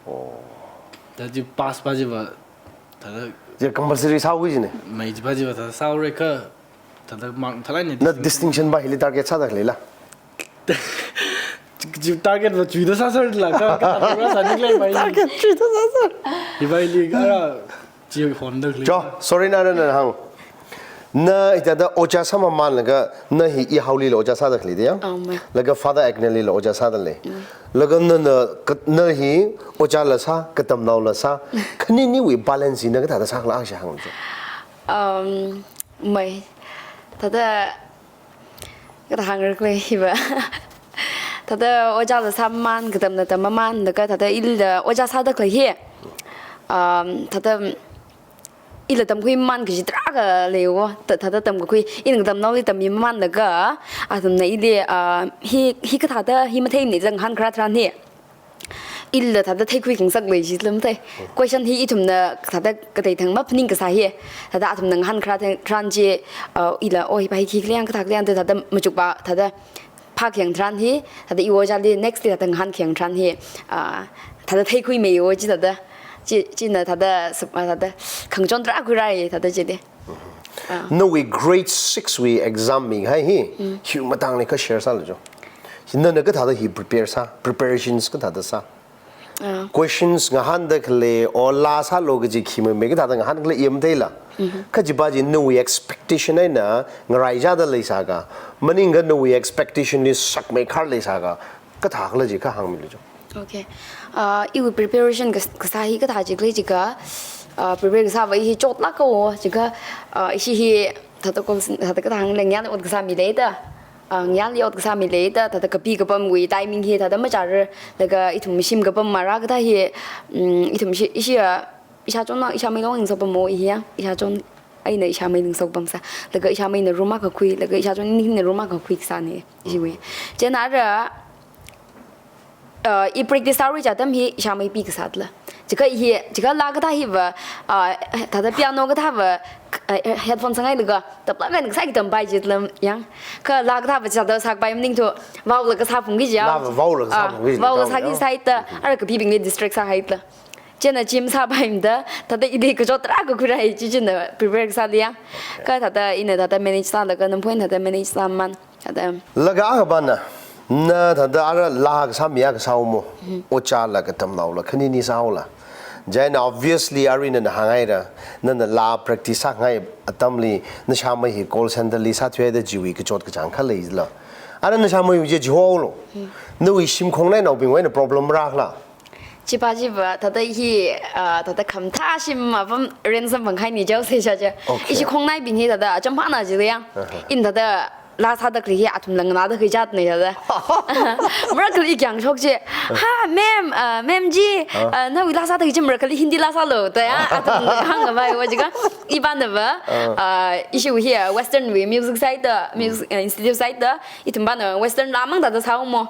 Oh. Thāda chi pass pa chiva, thāda, chi compulsory sāhaoki jina. Mai chi pa chiva thāda sāhaora kha, thāda mark thalai ne. Na distinction pa hili target sāda khaleila? Chi target va chuida sāserla kha, kha thāda sāni khalei pa hi. Target chuida sāser. Hi pa hili kha, chi honda khalei. Cho, sorry na, na, na hāng. Na hithāda ojā sāmamanlaga, na hi Ihaolila ojā sāda khalei da ya? Ah, mai. Laga Father Agnelli la ojā sāda lei. Mm. Laga na, na, ka-, na hi ojāla sā, katamnaola sā, khaniniwui balance hi na kathāda sākhala ashi hāng cho. Um, mai. Thāda, kathāda hāngra khalei hiva. Thāda ojāla sāmaman, katamla tammaman, laga thāda ila ojā sāda khalei hi. Um, thāda ila tamkhuimaman kaji tarākha leiwo, thā-, thāda tamkakhui, ina katamnaoli tammimamanlaga, athumna ili, ah, hi, hi kathāda, hi matheimana da ngahānkharā tharan hi. Ila thāda theikhui khangasak lei jila mathei. Question hi ithumna thāda kathei thang maphaning kasā hi. Thāda athumna ngahānkharā thang, tharan chi, ah, ila, oh, hi pa hi khi khalei yang, kathā khalei yang, thāda machuk pa, thāda phākhayang tharan hi, thāda i ojāli next day thāda ngahānkhayang tharan hi, ah, thāda theikhuimeiwo chi thāda, chi, china thāda sup-, ah, thāda khangachon tarākha khuirāi thāda chili. Ah. Nawui grade six wui exam mikahai hi, Mm. hi matangli kha share sālu cho. Nana kathāda hi prepare sā, preparations kathāda sā. Ah. Questions ngahānda khalei, or laa sālu kaji khi mameikha thāda ngahān khalei i matheila. Mhm. Kha chi pa chi nawui expectation eina ngaraichāda leisāka, maningakha nawui expectation li sakmeikhar leisāka, kathākhala chi kha hāngmilu cho. Okay. Ah, iwui preparation kas-, kasā hi kathā chi khalei jiakha, ah, prepare kasā va hi chotlākhawo, jiakha, ah, ishi hi thāda kong sin, thāda kathā hāngla ngayāli ot kasā mi leida. Ah, ngayāli ot kasā mi leida, thāda kapi kapamwui timing hi thāda machārar, laga ithum shim kapam marā kathā hi, mm, ithum shi, ishi a, ishāchonna, ishāmei longli ngasopamo i hi ya, ishāchon eina ishāmei ngasopamsā, laga ishāmeina room akha khui, laga ishāchon ningna room akha khui kasāna, ishiwui. Chieina ara, uh, i practice sāra chi atam hi ishāmei pi kasāla. Jiakha hi, jiakha laa kathā hiva, uh, thāda piano kathāva, uh, headphone sāngailaga, taplāk eina kasā katampai jila yang. Kha laa kathāva chi thāda sākapai maningthu, vaolaga sāphungki jiya. Laa vaolaga Ah, sāphungki ji vaolaga tao, sāki ya. Sāhaida, ara kapibingli distract sāhaila. Chieina chi masāpaimada, thāda ili kachot tarākha khuirāi chi china prepare kasāli ya. Kha thāda ina thāda manage sālaga, namphun thāda manage sāmaman. Thāda. Laga akha pana, na thāda ara laa kasā mi akha sāhaomo, ojāla katamnaola, khanini sāhaola. Chieina obviously arui nana hānghaira, nana laa practice sāngai atamli, nashāmei hi call center li sāthuida chiwui kachot kachāng kha leila. Ara nashāmeiwui chi chihaolu. Nawui shim khongnainaobingwui eina problem rākhala? Chi pa chiva, thāda hi, ah, thāda khamathā shim apam rent samphangkahai ni jaose sha cha. Okay. Ishi khongnaibing hi thāda, acham phana jila yang. Aha. Ina thāda laa sāda khalei hi athumla nganāda khui jatna thāda. Marākhali i kyang shok chi. "Ha, ma'am, ah, ma'am ji, Ah. ah, nawui laa sāda khalei chi marākhali Hindi laa sālu," da ya, athumna hāngkhavaiwo jiakha. I pana va, Ah. ah, ishiwui hi, ah, Western wui music side da, music, Mm. ah, institute side da, ithum pana Western laamang thāda sāhaomo.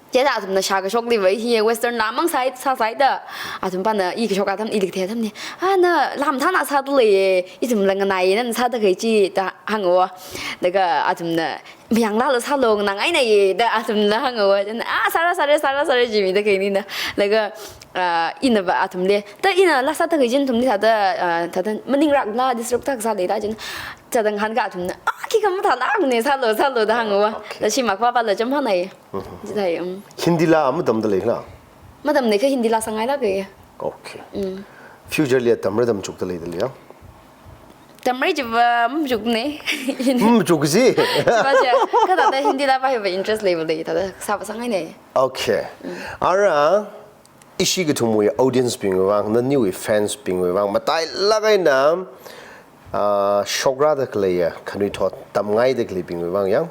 Chieina athumna shākashokli va hi Western laamang side sā side da. Athum pana i kashok atam ili kathei atamli. "Ah, na laa mathāna sāda lei, ithumla nganāi, nana sāda khalei chi," da hāngwo. Laga athumna, "Mayang laala sālu, nganāngaina ye," da athumna hāngwo. Chieina, "Ah, sāra, sāra, sāra, sāra," jimida khaleinina. Laga, ah, ina va athumli. "Da ina laa sāda khalei chi nathumli thāda, ah, thāda maninglākla, disturb thākasā leila," chieina. Thāda ngahānkha athumna, "Ah, khikha mathālākna, sālu, sālu," da hāngwo. Okay. Da shim akha pala acham phana ye. Mhm. Jidai, um. Hindi laa matamda leila? Matamna kha Hindi laa sāngailāka ye. Okay. Mm. Future li tamra tamchukda leida leiya? Tamra chiva machukna. Machuk ji? Chi pa chi, kha thāda Hindi laa pa hiva interest leiva lei, thāda sāva sāngaina. Okay. Mm. Ara, ishi kathumwui audience bingwui vang, naniwui fans bingwui vang, matailāk eina, ah, shokrada khaleiya, khanuithot tamngaida khaleibingwui vang yang.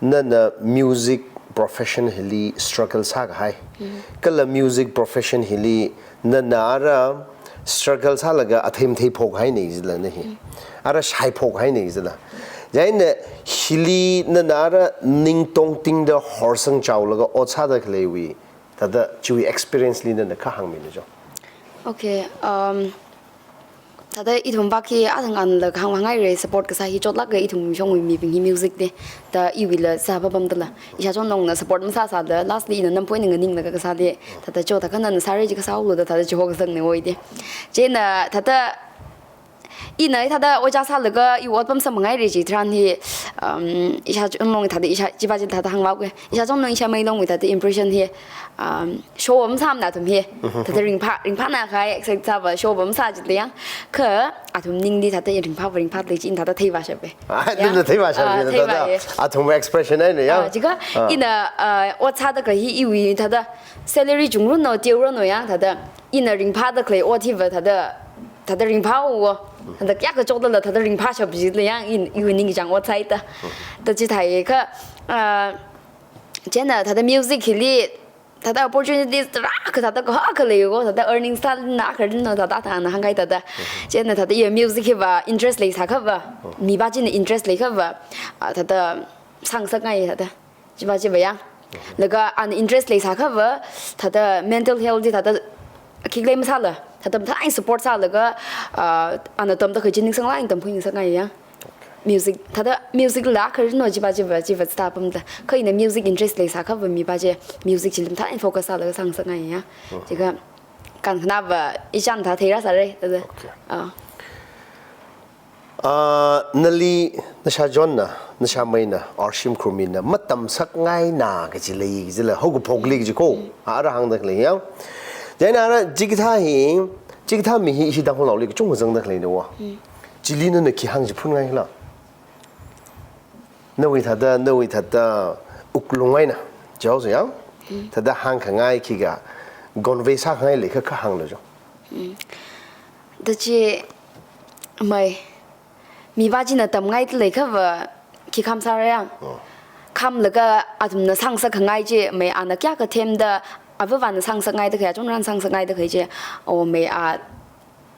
Nana music profession hili struggle sākahai. Mm. Kala music profession hili nana ara struggle sālaga athei mathei phokhaina jila na hi. Mm. Ara shai phokhaina jila. Chieina hili nana ara ning tongtingda horsang chaolaga ot sāda khaleiwui, thāda chiwui experience li nana kha hāngmilu cho. Okay, um, Thāda ithum vak hi athang anla kahāng vāngai re, support kasā hi chotlāka ithum shongwui mibing hi music li. Da iwuila sāpapamdala. Isha chonlongna support masāsāda, lastly ina nampoina nganinglaga kasāli. Thāda chotda khanana sāra chi kasā ulu da thāda chihokazangna oide. Chieina thāda ina thāda ojā sālaga iwui ot pamsāmangai re chitharan hi, um, isha chonlong thāda isha chiva chi thāda hāngvāuke. Isha chonlong isha meilongwui thāda impression hi, um, show va masāmana athum hi. Thāda ringphā, ringphāna kahai expect sāva show va masā chili yang. Kha athum ningli thāda ringphāva ringphāda lei chi ina thāda theivāshape. Ah, ya. Nana theivāshape, ah, thāda theivāye. Athum expression eina ya. Ah, chikha, ah, ina, ah, ot sāda khalei hi iwui thāda salary chungranu, teoranu yang thāda ina ringphāda khalei ot hiva thāda, thāda ringphāwo. Thāda kayākha chotlala thāda ringphāshap chili yang in, iwui ningchāng ot sāi da. Da chithāi kha, ah, chieina thāda music hili thāda opportunities tarākha thāda kahaka leiwo, thāda earnings thāna kharno thāda thāna hāngngai thāda. Chieina thāda iya music hiva interest leisākhava, mipā china interest leikhava, ah, thāda sāngasakngai thāda. Chiva chiva yang. Laga ana interest leisākhava, thāda mental health chi thāda khikhalei masāla, thāda mathālāk eina support sālaga, ah, ana tamda khalei chi ningsanglāk eina tamkhui ngasakngai yang. Music, thāda music la kharno chiva chiva, chiva chithā pamda. Kha ina music interest leisākhava mipā chi music chili mathālāk eina focus sālaga sāngasakngai ya. Chikha kankhanāva ichan thā theirāsāra, thāda. Okay. Ah. Ah, nali, nashā Johnna, nashāmeina, or shimkhur mina, matamsakngaina kaji lei, kajila, haokaphokli kaji ko, ah, ara hāngda khalei yang. Chieina ara, chikathā hi, chikathā mi hi ishi Tangkhulnaoli kachungkha zangda khaleina wa. Chili nana khi hāngchiphunngaila? Nawui thāda, nawui thāda wuklung eina, jihaosa yang, thāda hāngkhangai khikha, convey sākhangai leikha kha hānglu jo. Da chi, mai, mipā china tamngaida leikhava, khi kham sāra yang. Oh. Khamlaga athumna sāngasakkhangai chi, mai ana kayākha themda, avāvana sāngasakngaida khalei, achonrāna sāngasakngaida khalei chi, o mai a,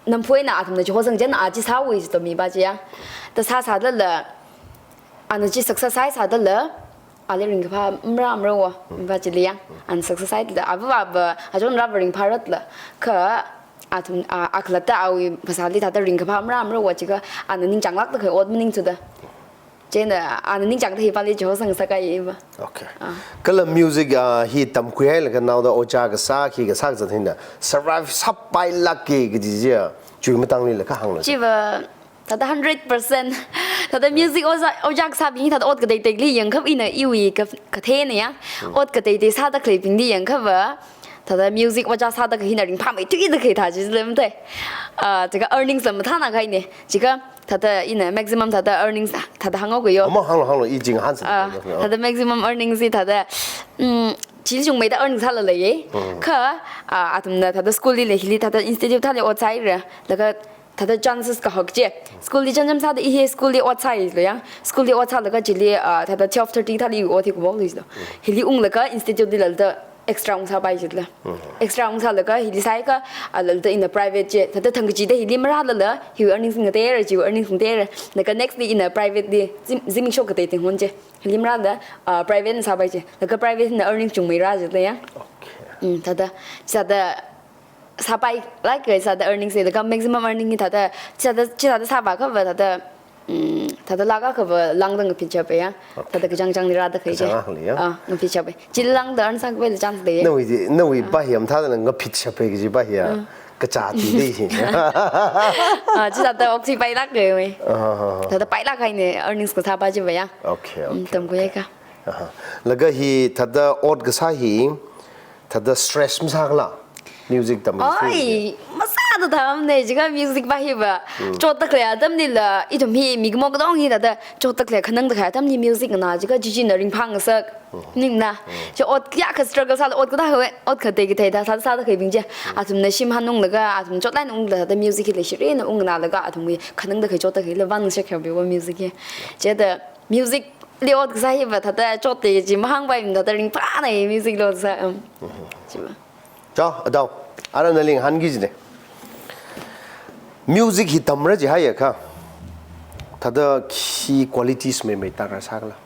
nampoina athumna chihozang chieina a chi sāwui jito mipā chi ya. Da sāsādala, ana chi success sāhaisādala, ali ringkaphā marāmara wa, mipā chili yang. Ana success sāhaida, avāvava, achonrāva ringphāratla. Kha, athum, a, akhalatta awui phasāli thāda ringkaphā marāmara wa chikha, ana ningchānglākda khalei ot maningthuda. Chieina, ana ningchāngda hi pāli chihosang sākaiva. Okay. Ah. Kala music, ah, hi tamkhuihailaga naoda ojā kasā, khi kasā kazat hina survive sāpailāka kaji chiya, chiwui matangli la kha hānglu. Chiva, thāda hundred percent. Thāda music ojā, ojā kasābing thāda ot kateiteili yangkhava ina iwui ka, katheina ya. Ot kateitei sāda khaleibingli yangkhava, thāda music ojā sāda khalei hina ringphāmeithuida khalei thā chi lei mathei. Ah, chikha earnings la mathāna kahaina. Chikha, thāda ina maximum thāda earnings thāda hānghaoka yo. Ama hānglu, hānglu, i jing hānsa. Ah, thāda maximum earnings hi thāda, mm, chili chungmeida earnings sālala ye. Kha, ah, athumna thāda school li lei hili thāda institute thāli ot sāhaira. Laga thāda chances kahak chi. School li chānjam sāda i hi school li ot sāhailo yang. School li ot sālaga chili, ah, thāda twelve thirty thāli ot hi kavok luilo. Hili unglaga institute li lala extra ungsāpai chila. Extra ungsālaga hili sāhaiakha, ah, lala ina private chi, thāda thangkachida hili marālala, hi earnings ngateira, chi earnings ngateira. Laga next li ina private li, zim, zimiksho kateitei hon chi. Hili marāla, ah, private na sāpai chi. Laga private na earnings chungmeira chila ya. Okay. Mm, thāda, thāda, sāpailāka sāda earnings laga maximum earning hi thāda, thāda, thāda sāvākhava thāda, mm, thāda lākākhava lāngda ngaphichapa ya. Okay. Thāda kachāngchāngli rāda khalei chi. Kachāngchāngli ya. Ah, ngaphichapa. Chili lāngda earn sākhavaila chance lei. Nawui, nawui pā hi mathāda ngaphichapa kaji pā hi ya. Kachāti dei hi. Ah, chi thāda okthuipailāka mai. Ah, ah, ah. Thāda pailāk kahaina earnings kasāpa chiva ya. Okay, mm, okay, tamkhuiakha. Aha. Laga hi thāda ot kasā hi, thāda stress masākhala? Music tamkhui. Oi, masāda tamna, chikha music pā hiva. Chotda khalei atamlila, ithum hi mikumo katong hi thāda chotda khalei khanangda khalei atamli music na, chikha chichina ringphāngasak. Ningna. Chi ot kayākha struggle sāla ot kathā hoi, ot katei kathei thā sā, sāda khaleibing chi. Athumna shim hanunglaga, athum chotlāk eina unglaga thāda music hi leishirina ungnalaga, athumwui khanangda khalei chotda khaleila vāngasak khayaowa music hi. Chithāda music li ot kasā hiva thāda chotda chi mahāngpaimana thāda ringphāna music li ot sā, um, chiva. Chao, adao, ara naling hāngki jine. Music hi tamra jihaiakha, thāda khi qualities meimei tarā sākhala?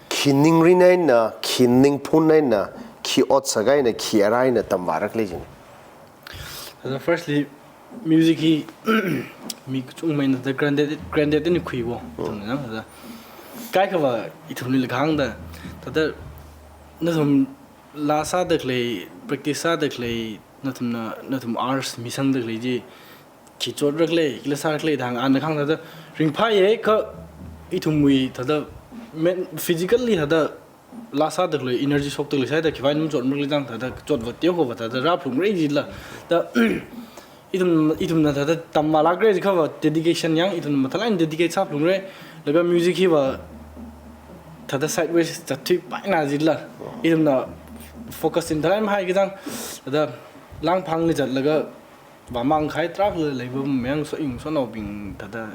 Khi ningrin eina, khi ningphun eina, khi otsak eina, khi ara eina tamvāra khala jine. Thāda firstly, Music hi mi kachungmeina thāda granted, granted eina khuiwo. Ithumna thāda kaikhava ithumli la kahāngda, thāda nathum laa sāda khalei, practice sāda khalei, nathumna, nathum hours misangda khalei chi khi chotrakhala, khila sārakhala da hāng, ana kahāng thāda ringphāya kha ithumwui thāda men-, physically thāda laa sāda khalei, energy shokda khalei sāhaida khiwui eina machotmara khala jang thāda chotva teokhava thāda rāphalungra jila. Da ithum, ithumna thāda tamvālākra jiakhava dedication yang ithum mathālāk eina dedicate sāphalungra. Laga music hiva thāda sideways zatthuipaina jila. Ithumna focus chi mathālāk eina mahai kajang, thāda langphangli zatlaga vāmang kahai tarākha leipam, mayang so-, ing sonaobing thāda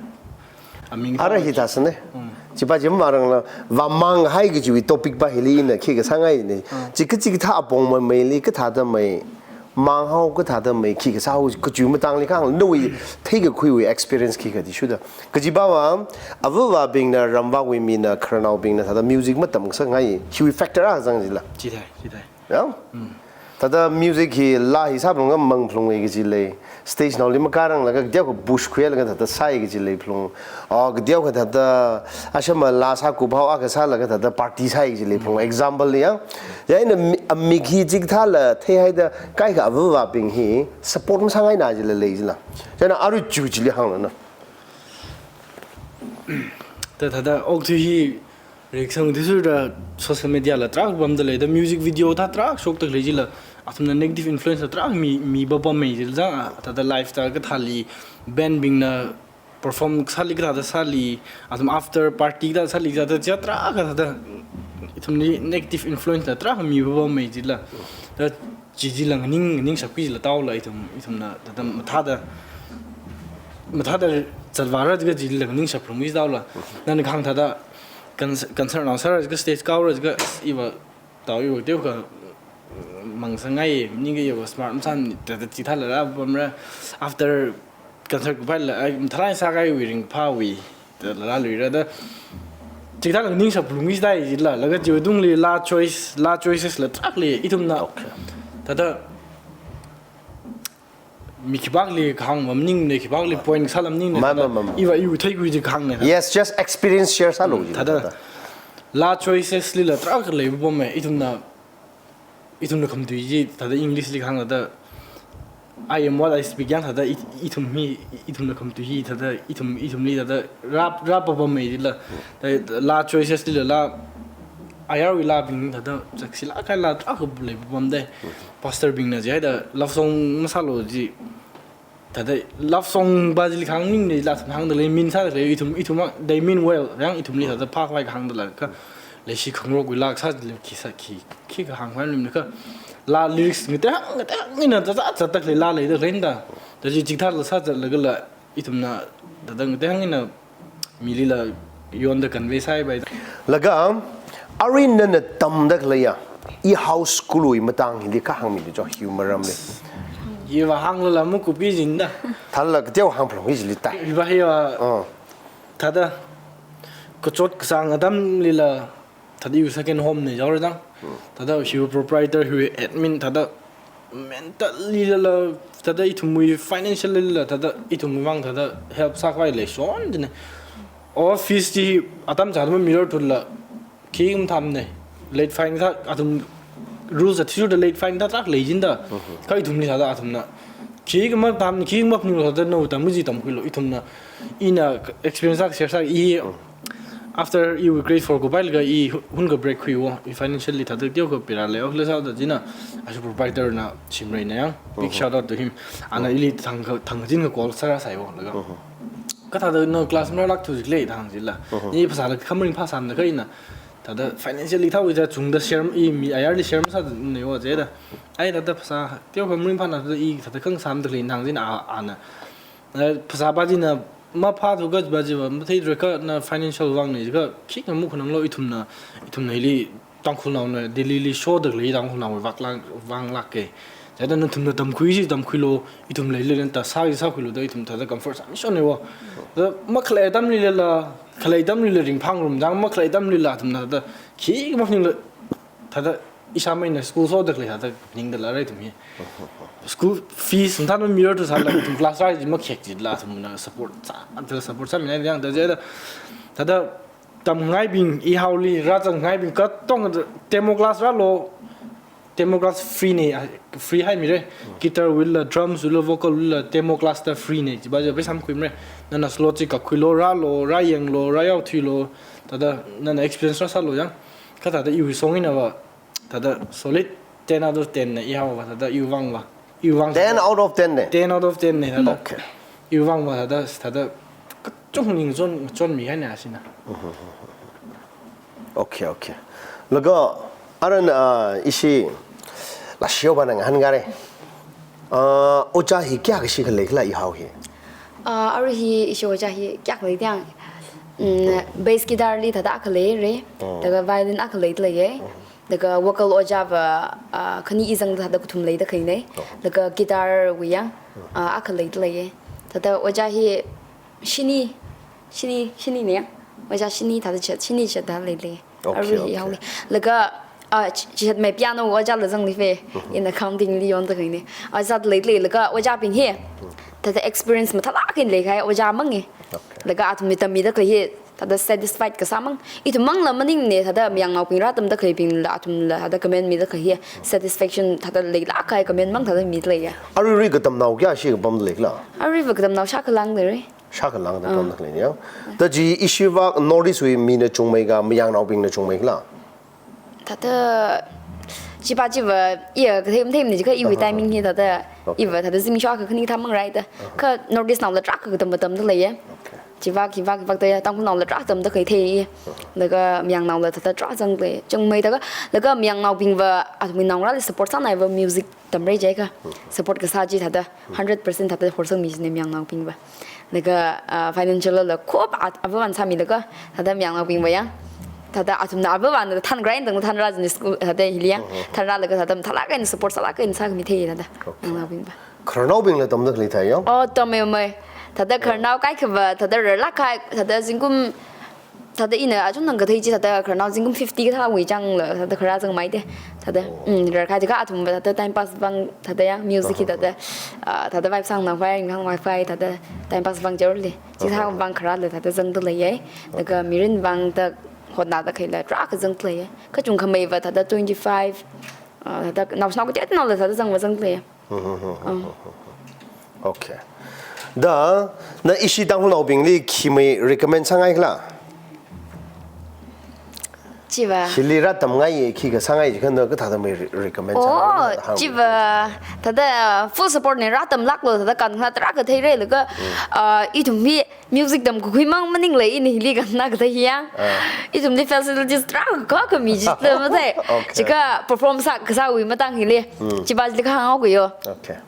aming ara hi thāda sāne. Mm. Chipa chi marangla vāmang hai kajiwui topic pa hili ina khi kasāngaine. Mm. Chi kachi kathā apong mei, meili kathāda mei, manghao kathāda mei, khi kasāhao kajiwui matangli kahāng, nawui theikakhuiwui experience khikha athishurda. Kajiva va, avāvabingna, ramvāwui mina, khararnaobingna thāda music matamngasakngai, hiwui factor akha zang jila. Chithei, chithei. Ya? Mm. Thāda music hi laa hi sāphalunga mangphalunga kaji lei. Stage naoli makāranglakha kateokha push khuilaga thāda sāi kaji leiphalung. O, kateokha thāda ashama laa sākuphao akha sālaga thāda party sāi kaji leiphalung. Mm. Example li ya. Ya ina mi-, amik hi chikathāla theihaida kaikha avāvabing hi support masāngaina jila lei jila. Chieina arui chu chili hānglana. Da thāda okathui hi reaction athishurda social media la tarākha pamda lei, da music video thā tarākha shokda khalei chila, athumna negative influence la tarākha mi, mi papam mei chila jang, a, thāda lifestyle kathāli, band bingna perform sāli kathāda sāli, athum after party kathāda sāli, thāda chi tarākha thāda ithumli negative influence la tarākha mi papam mei chila. Da chi chila nganing, nganingshap kajila taola ithum, ithumna thāda mathāda, mathāda zatvāra jiakha chila nganingshap phalungki taola. Nana kahāng thāda con-, concert nao sāra jiakha, stage kāora jiakha, iva tao iva teokha mangsāngai, maningakha iva smart masāmana, thāda chithāla rāpamra, after concert kuphaila, ai, mathālāk eina sākahaiwui ringphāwui, thāda rāluira da. Chithāla nganingshap phalungki dai jila, laga chiwui tungli laa choice, laa choices la tarākha lei, ithumna. Okay. Thāda mi khipākhali kahāng mamaningmana, khipākhali point sāla maningmana, ma, thāda ma, ma, ma. Iva iwui theikakhui chi kahāngna. Yes, just experience share sālu. Mm, jila thāda. Thāda laa choices lila tarākha leipam mei, ithumna, ithumna khamatui chi, thāda English li kahāng thāda, "I am what I speak" yang thāda it-, ithum hi, ithumna khamatui hi, thāda ithum, ithumli thāda rā, rāpapam mei chila. Thāda laa choices lila laa, ayarwui laabing thāda, zakshilāk kahai laa tarākha leipapam dai. Pastor bingna jihaida love song masālu ji, thāda love song pa chili kahāng maningmana, laa song hāngda lei, mean sāda lei, ithum, ithum, they mean well, yang ithumli thāda phākhavai kahāngda lei, kha leishi khangarokwui laa sā lei, khi sā, khi, khi kahāng khavai maningmana kha, laa lyrics ngateihāng, ngateihāng eina thāda zatda khalei laa leida khaleina da. Da chi chikathāla sāzatlagala, ithumna thāda ngateihāng eina milila yonda convey sāi bai. Laga, arui nana tamda khaleiya, i house school wui matang hili kha hāngmilu cho, hiwui maramli. Iva hānglala makupi jina da. Thālala kateo hāngphalungki jili tai. Iva hiva, oh, thāda kachot kasāng atamlila, thāda iwui second home na jaora jang. Hmm. Thāda hiwui proprietor, hiwui admin, thāda mental lila, thāda ithumwui financial lila, thāda ithumwui vang thāda help sākhavai leishon jina. Office chi atam chāda mamirarthula, khikha mathāmana. Late fine thā, athum rules athishurda late fine thā tarākha lei jina da. Mhm. Kha ithumli thāda athumna khikha mathāmana, khikha maphaninglala thāda nawui tamkaji tamkhuilu, ithumna, ina experience akha share sā i. Mhm. After iwui grade four kuphailaga i hu-, hunkha break khuiwo, i financially thāda teokha pira leihaokhala sāda jina, ashi proprietor na Shimrei na yang, big, mhm, shout out to him. Ana, mhm, ili thang kha, thang kachin kha call sāra sāiwo laga. Mhm. Kathāda na class marālākthu jikhala da hāng jila. Mhm. I phasāla kha maringphāsāmana kha ina, thāda financially thāwui ja chungda share, i mi ayarli share masāda neiwo jida. Ai thāda phasā teokha maringphāna thāda i thāda khangasamda khalei da hāng jina, a, ana. Eh, phasā pa china maphāthu kaji pa chiva matheithura kha na financial vangna jiakha khikha makhananglu, ithumna, ithumna hili Tangkhulnaona Delhi li shoda khalei Tangkhulnaowui vak lāng, vang lāka. Chieina nathumna tamkhui chi tamkhuilu, ithum leilala thāda sā chi sākhuilu da ithum thāda comfort sāmishonnawo. Da makhalei atamlila, khalei atamlila ringphāngarum jang, makhalei atamlila athumna thāda khikha maphaningla thāda Ishāmeina school sāda khalei thāda ningda lāra ithum hi. School fees mathānmirarthu sāla ithum class rā chi makhek chila ithumna support sā, thāda support sāmina yang thāda, thāda tamngaibing, ihaoli rāzangngaibing katonga demo class rālu, demo class free na, ah, free haimira. Guitar wuila, drums wuila, vocal wuila, demo class da free na, chiva chi pheisā makhuimara. Nana solo chi kakhuilu, rālu, rāyanglu, rāyaothuilu, thāda nana experience rāsālu yang. Kha thāda iwui song eina va, thāda solid ten out of ten na ihaova, thāda iwui vangva. Iwui vang Ten out of ten na? Ten out of ten na, thāda. Okay. Iwui vangva thāda, thāda kachungkha ningchon, chonmihaina ashina. Okay, okay. Laga, aran, ah, ishi, lashioba nang han gare. Ah, ojā hi kayākha shi khalei khala ihao hi? Ah, arui hi ishi ojā hi kayākha lei tiang. Mm, bass guitar li thāda akha leira. Oh. Laga violin akha leida leiya. Oh. Laga vocal ojāva, ah, khani izang thāda kathum leida khalei na. Oh. Laga guitar wuiya, ah, akha leida leiya. Thāda ojā hi shini, shini, shini na. Ojā shini thāda chat, shini chat thāda leilei. Okay, arui okay. Yaoli. Laga, ah, chi-, chihātmei piano ojāla zangli fe. Mhm. Ina accounting li yonda khalei na. Ojāla leilei, laga ojābing hi. Mhm. Thāda experience mathālāk eina leikahai ojāmang e. Okay. Laga athumli tammida khalei hi, thāda satisfied kasāmang. Ithum mangla maningmana, thāda mayangnaobing rātamda khaleibingla, athumla thāda comment mida khalei hi, satisfaction thāda leilāk kahai comment mang thāda mida leiya. Aruirui katamnao kayākha shi kapamda leikhala? Aruiva katamnao shākha lāngda leira. Shākha lāngda Ah. pamda khalei ya. Thāda chi ishiva North East wui mina chungmei kha, mayangnaobingna chungmei khala? Thāda, chiva chiva, iya, kathei matheimana jiakha iwui Aha. timing hi thāda, Okay. iva thāda zimiksho akha khani thāmang rai da. Aha. Kha North East naola tarākha katam katamda leiya. Okay. Chiva, chiva, chiva da ya, Tangkhulnaola tarākha tamda khalei thei. Aha. Laga mayangnaola thāda tarākha zangda lei. Chungmeida kha, laga mayangnaobingva, athumwui naongarāli support sānaiva music tamra jiakha. Mhm. Support kasā chi thāda, hundred percent thāda horsangmi jina mayangnaobingva. Laga, ah, financial la khop at, avāvana sāmilaga, thāda mayangnaobingva ya. Thāda athumna avāvana thānrai dang thānra jina school, thāda hili ya. Mhm. Thānralaga thāda mathālāk eina support sālāk eina sākhami thei thāda. Okay. Mayangnaobingva. Khararnaobingla tamda khalei thei ya? Oh, tammei mai. Thāda khararnao kaikhava, thāda rarlāk kahai, thāda zingkum, thāda ina achungnang kathei chi, thāda khararnao zingkum fifty kathāwui changla, thāda kharā zangmei de. Thāda, Oh. mm, rarkahai jiakha athumva, thāda time pass vang, thāda ya, music hi Aha. thāda, ah, thāda vibe sāngnao fai, ngang mai fai, thāda time pass vang jorli. Chithā Aha. vang kharāla, thāda zangda leiya. Laga Okay. mirin vang da hotnada khaila, tarākha zangda leiya. Kachungkhameiva, thāda twenty-five, ah, thāda naoshinao kateonaola, thāda zangva zangda leiya. Okay. Da, na ishi Tangkhulnaobingli khi mei recommend sāngai khala? Chiva. Hili rātamngai khikha sāngai jiakha na kathāda mei re-, recommend Oh, sāngai khala? chiva. Thāda full support na rātamlāklu, thāda kankhana tarākha theira laga, Mm. ah, ithum hi music tamkakhui mang maningla ina hili kankhana kathei hi ya. Ah. Ithumli facilities tarākha khami jila mathei. Okay. Jiakha perform sā kasāwui matang hili. Mm. Chiva jili kahāng haoga yo. Okay.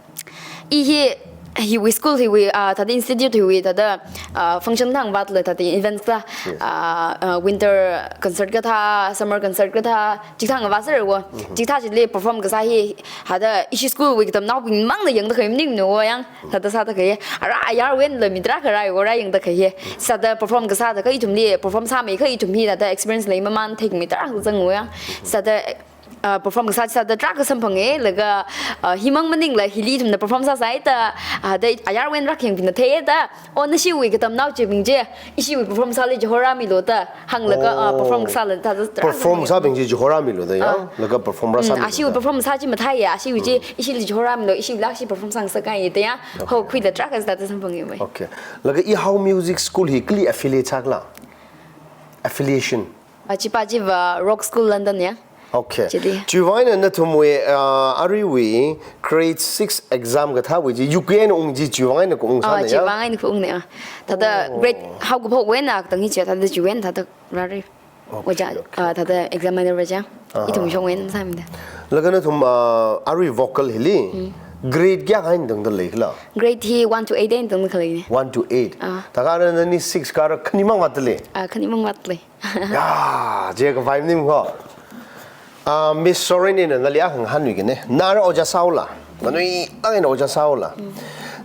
I hi, hiwui school hiwui, ah, thāda institute hiwui, thāda, ah, function thang vātla, thāda events la, Yes. ah, ah, winter concert kathā, summer concert kathā, chithang vāsāra wo. Mhm. Chithā chili perform kasā hi, thāda ishi school wui katamnaobing mangna yangda khalei maningmana wo yang, thāda sāda khalei. Ara ayarwui einala mi tarākha rāi wo rāyangda khalei. Sāda perform kasāda kha ithumli perform sāmeikha ithum hi thāda experience leimamān theikhamei tarākha zang wo yang. Sāda, ah, perform kasā sāda tarākha samphanga, laga, ah, himang maningla hili ithumna perform sāsai da, ah, da ayarwui eina rākhangbingna thei da. Oh, nashiwui katamnao chibing chi, ishiwui perform sāli chihorāmilu da. Hānglaga, ah, Oh. perform kasāla da, da, Perform kasābing chi chihorāmilu da ya. Ah. Laga perform Mm, rāsāmilu ashiwui da. perform sā chi mathāya, ashiwui chi, Mm. ishili chihorāmilu, ishila ashi perform sāngasakngai da ya. Okay. Hokhuila tarākha sāda samphanga mai. Okay. Laga ihao music school hi kali affiliate sākhala? Affiliation. Ah, chiva chiva Rock School London ya. Okay. Chili. Chiwui vang eina nathumwui, ah, aruiwui grade six exam kathāwui chi, U K eina ung chi, chiwui vang eina kaung Ah, sāna ya? chiwui vang eina kaungna ya. Thāda Oh. grade haokaphok wui eina katang hi chi, thāda chiwui eina thāda rāra. Okay, Ojā, okay. ah, thāda examiner va ja. Aha. Ithum shongwui eina sāmida. Laga nathum, ah, arui vocal hili, Mm. grade kayākha eina tangda leikhala? Grade hi one to eight eina tangda khalei na. One to eight. Ah. Thākha ara nani six kara khanimang vātda lei. Ah, khanimang vātda lei. Ya, je ka vibe nim ko. Ah, Miss Soren ina nali akha ngahānluikana. Na ara ojā sāhaola. Nganuilāk eina ojā sāhaola. Mm.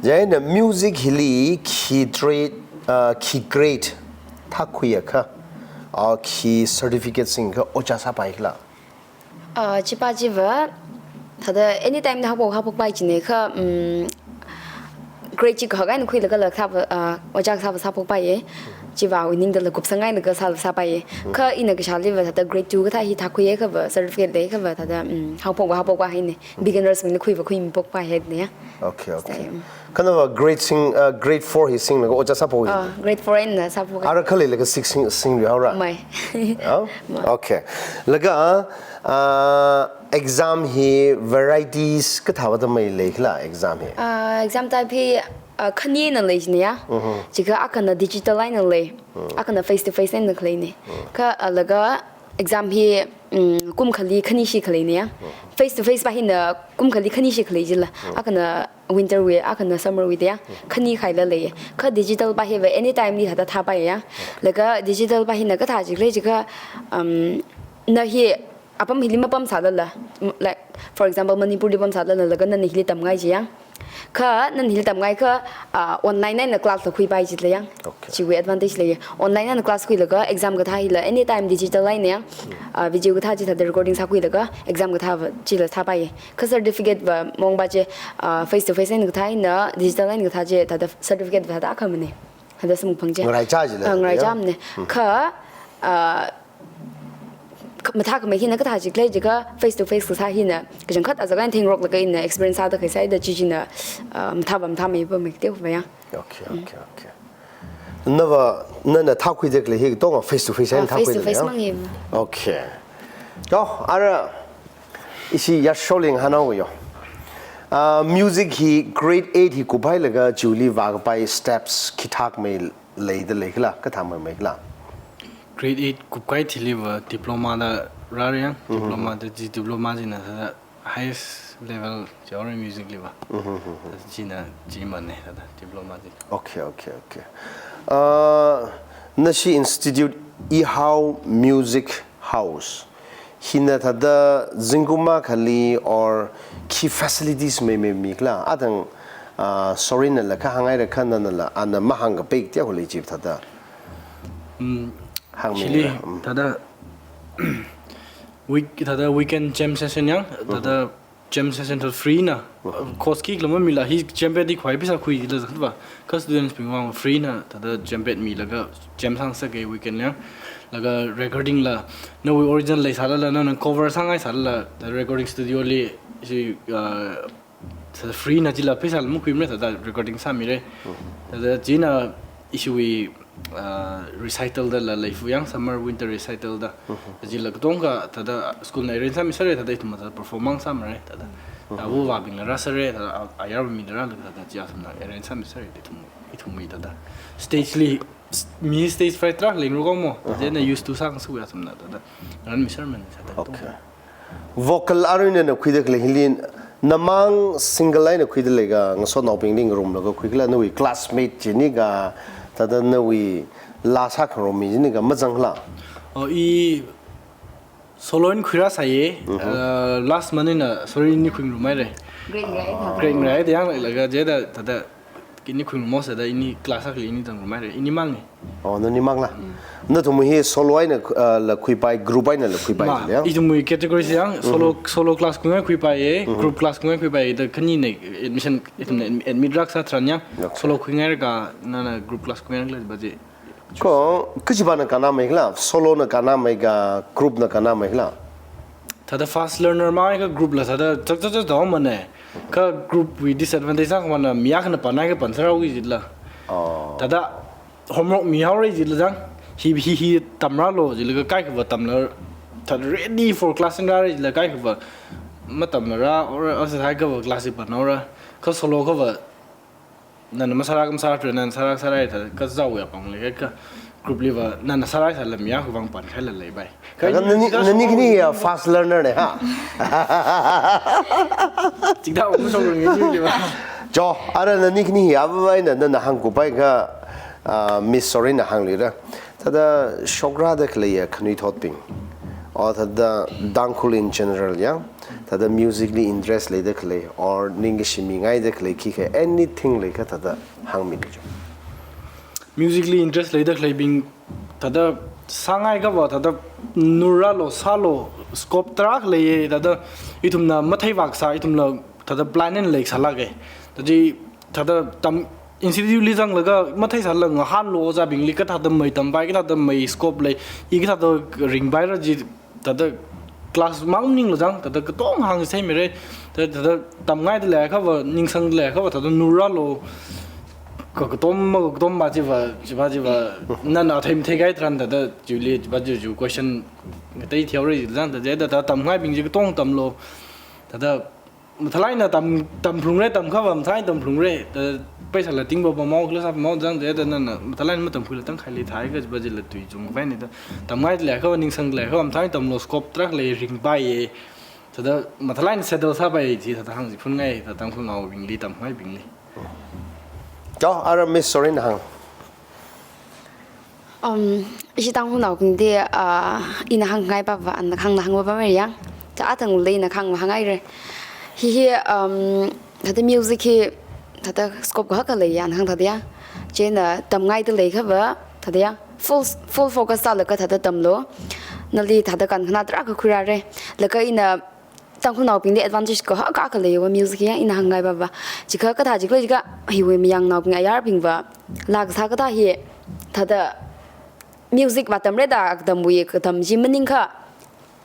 Chieina music hili khi trade, ah, khi grade thākhuiakha, ah, khi certificate singakha ojā sāpaikhala? Uh, chipa chiva, thada anytime na haophok haophokpai chine kha, um, grade chi kahak eina khuilaga la sāva, uh, ojā sāva sāphokpaiye. Chiva awui ningda la kupsang eina ka sāva sāpaiye. Kha ina kashāliva thada grade two kathā hi thākhuiye khava certificate lei khava thada, um, haophokva haophokpa haine. Beginners mina khuiva khuimiphokpa haine ya. Okay, okay. Sai, um. Kha nava grade sing, uh, grade four hi singlaga ojā sāphok hi? Ah, grade four eina sāphok. Ara khaleilaga six sing, singri haora? Mai. Oh? Mai. Okay. Laga, uh, exam hi varieties kathāva da mai leikhala exam hi? Ah, exam type hi, ah, khanina lei jine ya. Chikha akhana digital eina lei. Akhana face to face eina khaleine. Kha, ah, laga exam hi, mm, kum khali khanishi khaleine ya. Face to face pa hina kum khali khanishi khalei jila. Akhana winter wui, akhana summer wui da ya. Khani khaila lei. Kha digital pa hiva anytime li thada thāpaiya. Laga digital pa hina kathā jikle jikha, um, na hi apam hili mapamsālala, m-, like, for example, Manipur li pamsālala, laga nana hili tamngai jiya. Kha nana hili tamngai kha, ah, online eina class la khuipai jila ya. Okay. Chiwui advantage lei. Online eina class khuilaga exam kathā hila anytime digital eina ya. Ah, video kathā chi thada recording sākhuilaga exam kathāva chila sāpaiye. Kha certificate va mongva chi, ah, face to face eina kathā hina digital eina kathā chi thada certificate va thada akhamane. Thada samphang chi. Ngaraichā jila. Ah, ngaraichāmane. Kha, ah, kha-, mathākhamei hina kathā jikle jikha face to face kasā hina kachangkhat azak eina thengroklaga ina experience sāda khaisai da chi china, ah, mathāva mathāmeiva mei teo va ya. Okay, okay, okay. Nava, nana thākhuida khalei hi katonga face to face eina thākhuida khalei ya? Ah, face to face mang hi. Okay. Yo, ara ishi yashao linghanao yo. Ah, music hi grade eight hi kuphailaga chiwuili vākapai steps khithākmei leida leikhala, kathāmei meikhala? Grade eight kupkahai thiliva diploma da rāra ya, diploma da chi diploma china thada highest level chaora music liva. China chimane thada diploma chi. Okay, okay, okay. Uh, nashi institute Ihao Music House. Hina thada zingkum akhali or khi facilities meimei mikhala? Athang, uh, Sorry nala kha hāngngaira kha nanala, ana mahāngkapai tiya holi chip thada. Mm, hāngmi chili ra, mm. Thada week, thada weekend jam session ya, thada jam session thada free na. Cost khikhala mamila hi jam pad di khuipai sākhuila zakva. Kha students bing vang free na, thada jam pad milaga jam sāngasaka weekend ya. Laga recording la, nawui original leisālala, nana cover sāngaisālala, thada recording studio li, si, uh, thada free na chila pheisāla makhuimara, thada recording sāmira. Thada china ishiwui, ah, recital dala leifu ya, summer winter recital da. Chila katonga thada school na arrange sāmisāra, thada ithum thada performance sāmara, thada. Awo avābingla rāsāra, thada a-, ayar mi rālaga thada chi athumna arrange sāmisāra, ithum, ithumwui thada. Stage li, s-, mi stage fright rā lingru kong mo, chieina used to sāngasaka athumna thada. Rānmisāra mane thada katonga. Okay. Vocal aruina na khuida khalei hili, namang single eina khuida leiga, ngasotnaobingli ngarumlaga khuikhala, nawui classmate chiniga, thada nawui laa sākhangarum mi chiniga mazangla? Oh, i solo eina khuirāsāya, uh, last month eina, Sorry, ini khuingarum haira. Great, great. Great, great. Yang laga jida, thada ini khuingarum sāda ini class akhali ini zangngarum haira, ini mangna. Oh, nani mangla. Nathum hi solo eina, uh, la khuipai, group eina la khuipai ma, ya? Ithumwui category si ya, solo, solo class khuingai khuipaiya, group class khuingai khuipaiya, da khanina admission, ithumna admit rākasā tharan ya. Okay. Solo khuingaira kha, nana group class khuingaira khala ba chi. Kha, kachipana kannamei khala, solo na kannamei kha, group na kannamei khala? Thada fast learner mai kha group la thada chak chak chak dao mane. Kha group wui disadvantage sākhamana mi akhana panai kha pansārao ki jila. Oh. Thada homework mihaora jila zang. Hi, hi, hi tamrālu jila kha kaikhava tamla. Thada ready for class eina rāra jila kaikhava matamla rā, or else kaikhava class li panaora. Kha solo khava nana masārā kha masārā, nana sārā kha sārā, thada kazao ya pang lei, kha group liva, nana sārāsālala mi akhawui vang pankhailala leipai. Kha nani, nani khani ya fast learner ne, ha? Chida um song ngi ni liva. Jo, ara nani khani ya, avāvaina, nana hāngkhuipai kha, ah, Miss Sorry na hānglira. Thada shokrāda khalei ya khanuithotbing. Or thada Tangkhul in general ya. Thada music li interest leida khalei, or ningkashi mingaida khalei, khikha anything leikha thada hāngmilu jo. Music li interest leida khaleibing thada sāngai kava thāda nuralo, sālo, scope tarākha leiya, thāda ithumna matheivak sā, ithumla thāda plan eina leisālāka. Thāda chi, thāda tam institute li zanglaga matheisāla ngahānlo ojābingli, kathāda mei tampai, kathāda mei scope lei, i kathāda ringpaira chi, thāda class mang maningla zang, thāda katonga hāngchitheimira, thāda, thāda tamngaida leiakhava, ningsangda leiakhava, thāda nuralo, ka, katom, katom va chiva, chiva, chiva, nana athei matheikahai tharan thāda, chili, chiva, chi, chi question, ngatei theory zang, thāda, thāda tamngaibing chi katonga tamlo, thāda, mathālāk eina tam, tamphalungra, tamkhava mathālāk eina tamphalungra, thāda paisāla tingpapa mao, khala sāpama zang, thāda, thāda nana, mathālāk eina matamphalungla tangkhaili thāi kajiva chila tui chungkhavai ni thāda, tamngaida leiakhava, ningsangda leiakhava, mathālāk eina tamlo, scope tarākha lei, ringpaiya, thāda mathālāk eina settle sāpai chi, thāda hāngchiphunngai, thāda Tangkhulnaobingli, tamngaibingli. Chao, ara Miss Sorin hāng. Um, ishi Tangkhulnaobingli, ah, ina hāngngaipava, ana hāngna hāngpava mei yang. Chā athang lei ina hāngva hāngngaira. Hi hi, um, thāda music hi, thāda scope kahaka leiya, ana hāng thāda ya. Chieina tamngaida leiakhava, thāda ya. Full, full focus sālaga thāda tamlo. Nali thāda kankhanā tarākha khuirāra. Laga ina Tangkhulnaobingli advantage kahaka akha leiya va music ya ina hāngngaiva va. Chikha kathā chikhala chikha hiwui mayangnaobing ayarbingva. Laa kasā kathā hi thāda music va tamra da katamwui katam chi maningakha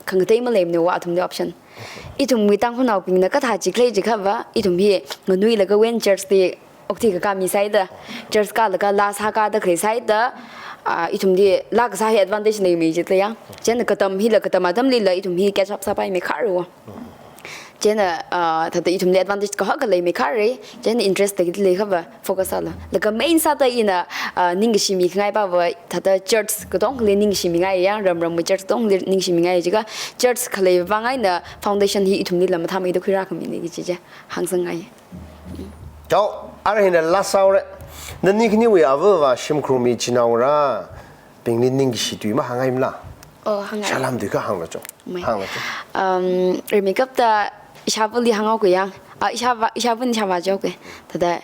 khangatei maleimana va athumli option. Ithumwui Tangkhulnaobingna kathā chikhala chikhava, ithum hi nganuilaga wen church li okathui kakā misāhaida, church kālaga laa sākāda khalei sāhaida, ah, ithumli laa kasā hi advantage leimei jida ya. Chieina katam hila katam atamlila ithum hi catch up sāpaimei kharao. Chieina, ah, thāda ithumli advantage kahaka leimei khara, chieina interest leida leiakhava focus sālu. Laga main sāda ina, ah, ningkashi mikhangaipava thāda church katongali ningshimingaiya, ramramwui church katongali ningshimingaiya jiakha church khalei vang eina foundation hi ithumlila mathāmeida khuirākhamina kaji chi hāngsangngai. Chao, ara hina last sāhaora. Nani khaniwui avāva shimkhur mi chinaongarābingli ningkashi tui mahāngngaimala? Oh, hāngngai. Salam tui kha hānglu chao. Mei. Hānglu chao. Um, rimeikapta ishāvali hānghaoki yang. Ah, ishāva, ishāvana ishāvā jihaoki. Thāda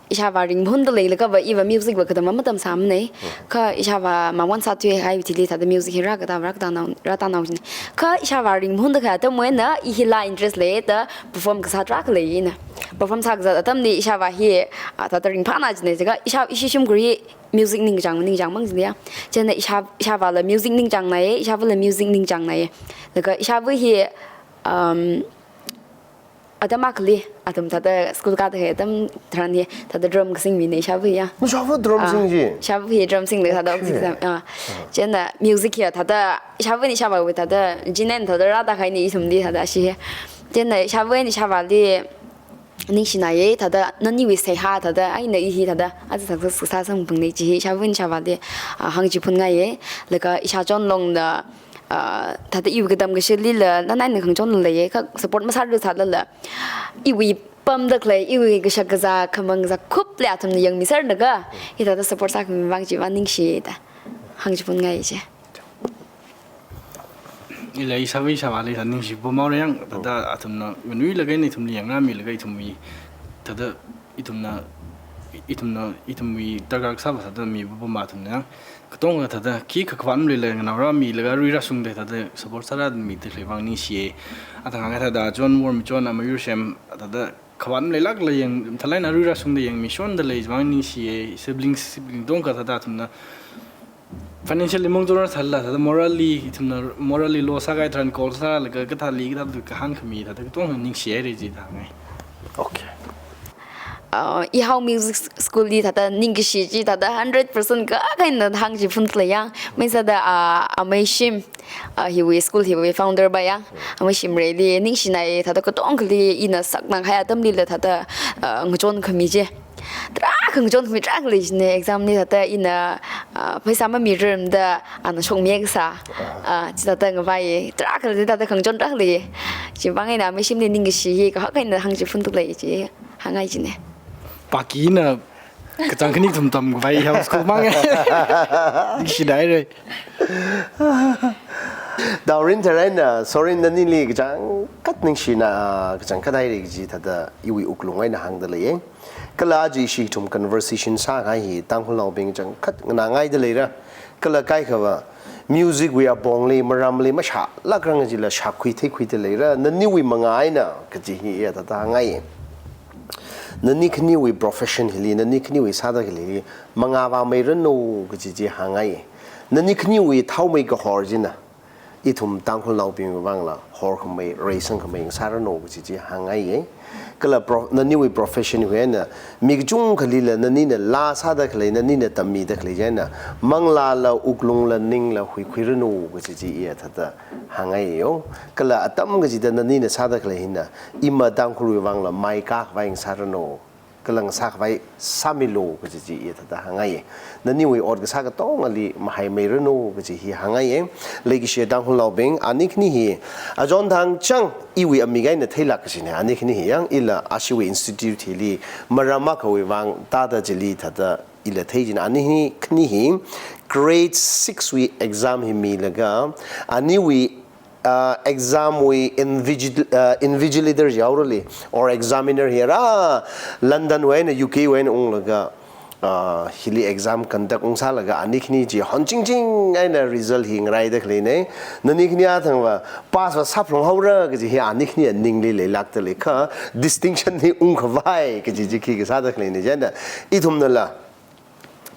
ishāvā ringphunda leilakha va iva music va katam matamsāmana. Kha ishāvā mawon sāthui hai thili thāda music hi rākatā, rākatā nao, rātā nao jina. Kha ishāvā ringphunda kha atamwui eina i hila interest leida perform kasā tarākha lei ina. Perform sākazat atamli ishāvā hi, ah, thāda ringphāna jina jiakha ishā, ishi shimkhur hi music ningchāng, ningchāngmang jina ya. Chieina ishā, ishāvāla music ningchāngnaiya, ishāvala music ningchāngnaiya. Laga ishāva hi, um, atam akhali, atam thāda school kāda kahai atam tharan hi, thāda drum kasingmina ishāva ya. Ishāva drum sing ji? Ishāva hi drum singlaga thāda okathui kasā, ah. Chieina music hi thāda, ishāvana ishāvāwui thāda, gene eina thāda rāda kahaina ithumli thāda shi hi. Chieina ishāvana ishāvāli ningshinaiya, thāda naniwui seihā thāda, eina i hi thāda, aja success sāsangphungnei chi hi, ishāvana ishāvāli, ah, hāngchiphunngai. Laga ishāchonlongna, ah, thāda iwui katam kashilila, nana eina khangachon leiya, kha support masāra sālala. Iwui pamda khalei, iwui kashak kazā, khamang kazā, khup lei athumna yangmiserlaga, i thāda support sākhami vang chiva ningshida hāngchiphunngai chi. Ila ishāva ishāvāli thāda ningshi pamhaora yang, thāda athumna nganuilaga eina ithumli yangrāmilaga ithumwui, thāda ithumna, ithumna, ithumwui darkar kasāva thāda mipapama athumna yang, katonga thāda khikha khavāt maleila nganaorāmilaga arui rāshungda thāda support sārāmida khalei vang ningshiya. Athang hānga thāda John Wormichon, Amayur Shem, thāda khavāt maleilākla yang, mathālāk eina arui rāshungda yangmishonda lei vang ningshiya. Siblings, sibling katonga thāda athumna financially mongzora sālala, thāda morally, ithumna morally low sākahai tharan call sālaga kathāli, kathāda kahān khami, thāda katonga ningshihaira jida hāngngai. Okay. Uh, Ihao Music School li thāda ningkashi chi thāda hundred percent kakhaina hāngchiphunda lei yang. Main sāda, uh, Amei Shim, uh, hiwui school hiwui founder va yang. Amei Shimreili ningshinai thāda katongali ina sakna kahai atamlila thāda, uh, ngachon khami chi. Tarākha ngachon khami tarākha lei jina, exam li thāda ina, ah, pheisā mamirarmada ana shokmi kasā. Ah, chi thāda ngavai, tarākha lei thāda khangachon tarākha lei. Chivang eina Amei Shimli ningkashi hi kahaka eina hāngchiphunda lei chi hāngngai jina. Pakina kachāng khani kathum tamkhavai Ihao School mang. Ningshihaira. Daorin tharan eina, Sorin nanili kachangkhat ningshina, kachangkhat haira kaji thāda iwui wuklung eina hāngda leiya. Kala aja ishi ithum conversation sākahai hi Tangkhulnaobing kachangkhat nganāngaida leira. Kala kaikhava, Music wui apongli, maramli mashālākrang jila shākhui theikhuida leira, naniwui manga eina kaji hi iya thāda hāngai. Nani khaniwui profession hili, nani khaniwui sāda khalei hili, mangā vāmeiranu kaji chi hāngai. Nani khaniwui thaomei kahor china ithum Tangkhulnaobingwui vangla horkhamei, reisangkhamei ngasāranu kaji chi hāngai. Kala pro-, naniwui profession wui eina mi kachungkhali la nanina laa sāda khalei, nanina tammida khalei china manglāla, wuklungla, ningla huikhuiranu kaji chi iya thāda hāngai yo. Kala atam kachida nanina sāda khalei hina ima Tangkhulwui vangla maikā khavai ngasāranu, kala ngasā khavai sāmilu kaji chi iya thāda hāngai. Naniwui ot kasā katongali mahaimeiranu kaji hi hāngai. Leikashiya Tangkhulnaobing, ani khani hi achonthang chang iwui amik eina theilāk kajina, ani khani hi yang ila ashiwui institute hili maram akhawui vang tāda chili thāda ila thei china, ani hi khani hi grade six wui exam hi milaga, aniwui, ah, exam wui invigil-, ah, invigilator jihaorali, or examiner hi ara London wui eina, U K wui eina unglaga, ah, hili exam conduct ungsālaga ani khani chi honchingching eina result hi ngaraida khaleina. Nani khani athangva pass va sāphalung haora kaji hi ani khani ningli leilākda lei kha, distinction hi ungkhavai kaji chi khikha sāda khaleina china, ithumnala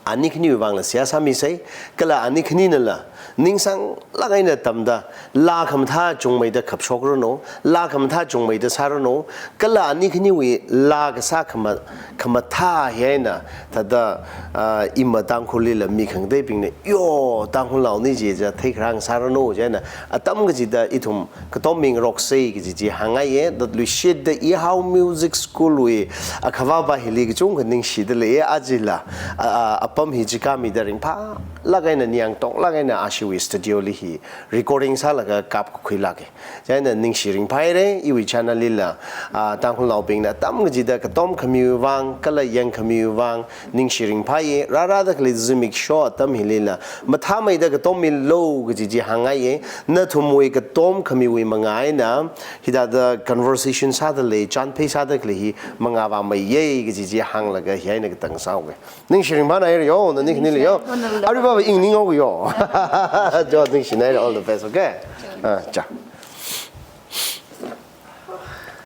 ani khaniwui vangla seihā sāmisei, kala ani khaninala ningsanglāk eina tamda, laa khamathā chungmeida khapshokranu, laa khamathā chungmeida sāranu, kala ani khaniwui laa kasā khama-, khamathā hi eina thāda, ah, ima Tangkhullila mi khangateibingna, yo, Tangkhulnaoni jiakha theikharā ngasāranu china, atam kachida ithum katom mingaroksei kaji chi hāngaiya. Thāda luishitda Ihao Music School wui akhavāva hili kachungkha ningshida leiya. Ajala, a, a, apam hi chikāmida ringphālāk eina, ningyāng tonglāk eina ashiwui studio li hi recording sālaga kapkakhuilāka. China ningshi ringphāhaira, iwui channel lila, a, Tangkhulnaobingna atam kachida katom khamiwui vang, kala yangkhamiwui vang, ningshi ringphāya. Rārāda khalei zimiksho atam hilila mathāmeida katommilu kaji chi hāngaiya. Nathumwui katom khamiwui manga eina hithāda conversation sāda lei, chānphei sāda khalei hi mangā vāmeiya kaji chi hānglaga hi eina katang sāuka. Ningshi ringphānāhaira yo, nani khanili yo. Ningshi, nana lo. Aruiva ing ninghaoka yo. Jo, ningshināhaira, all the best, okay? Ah, cha.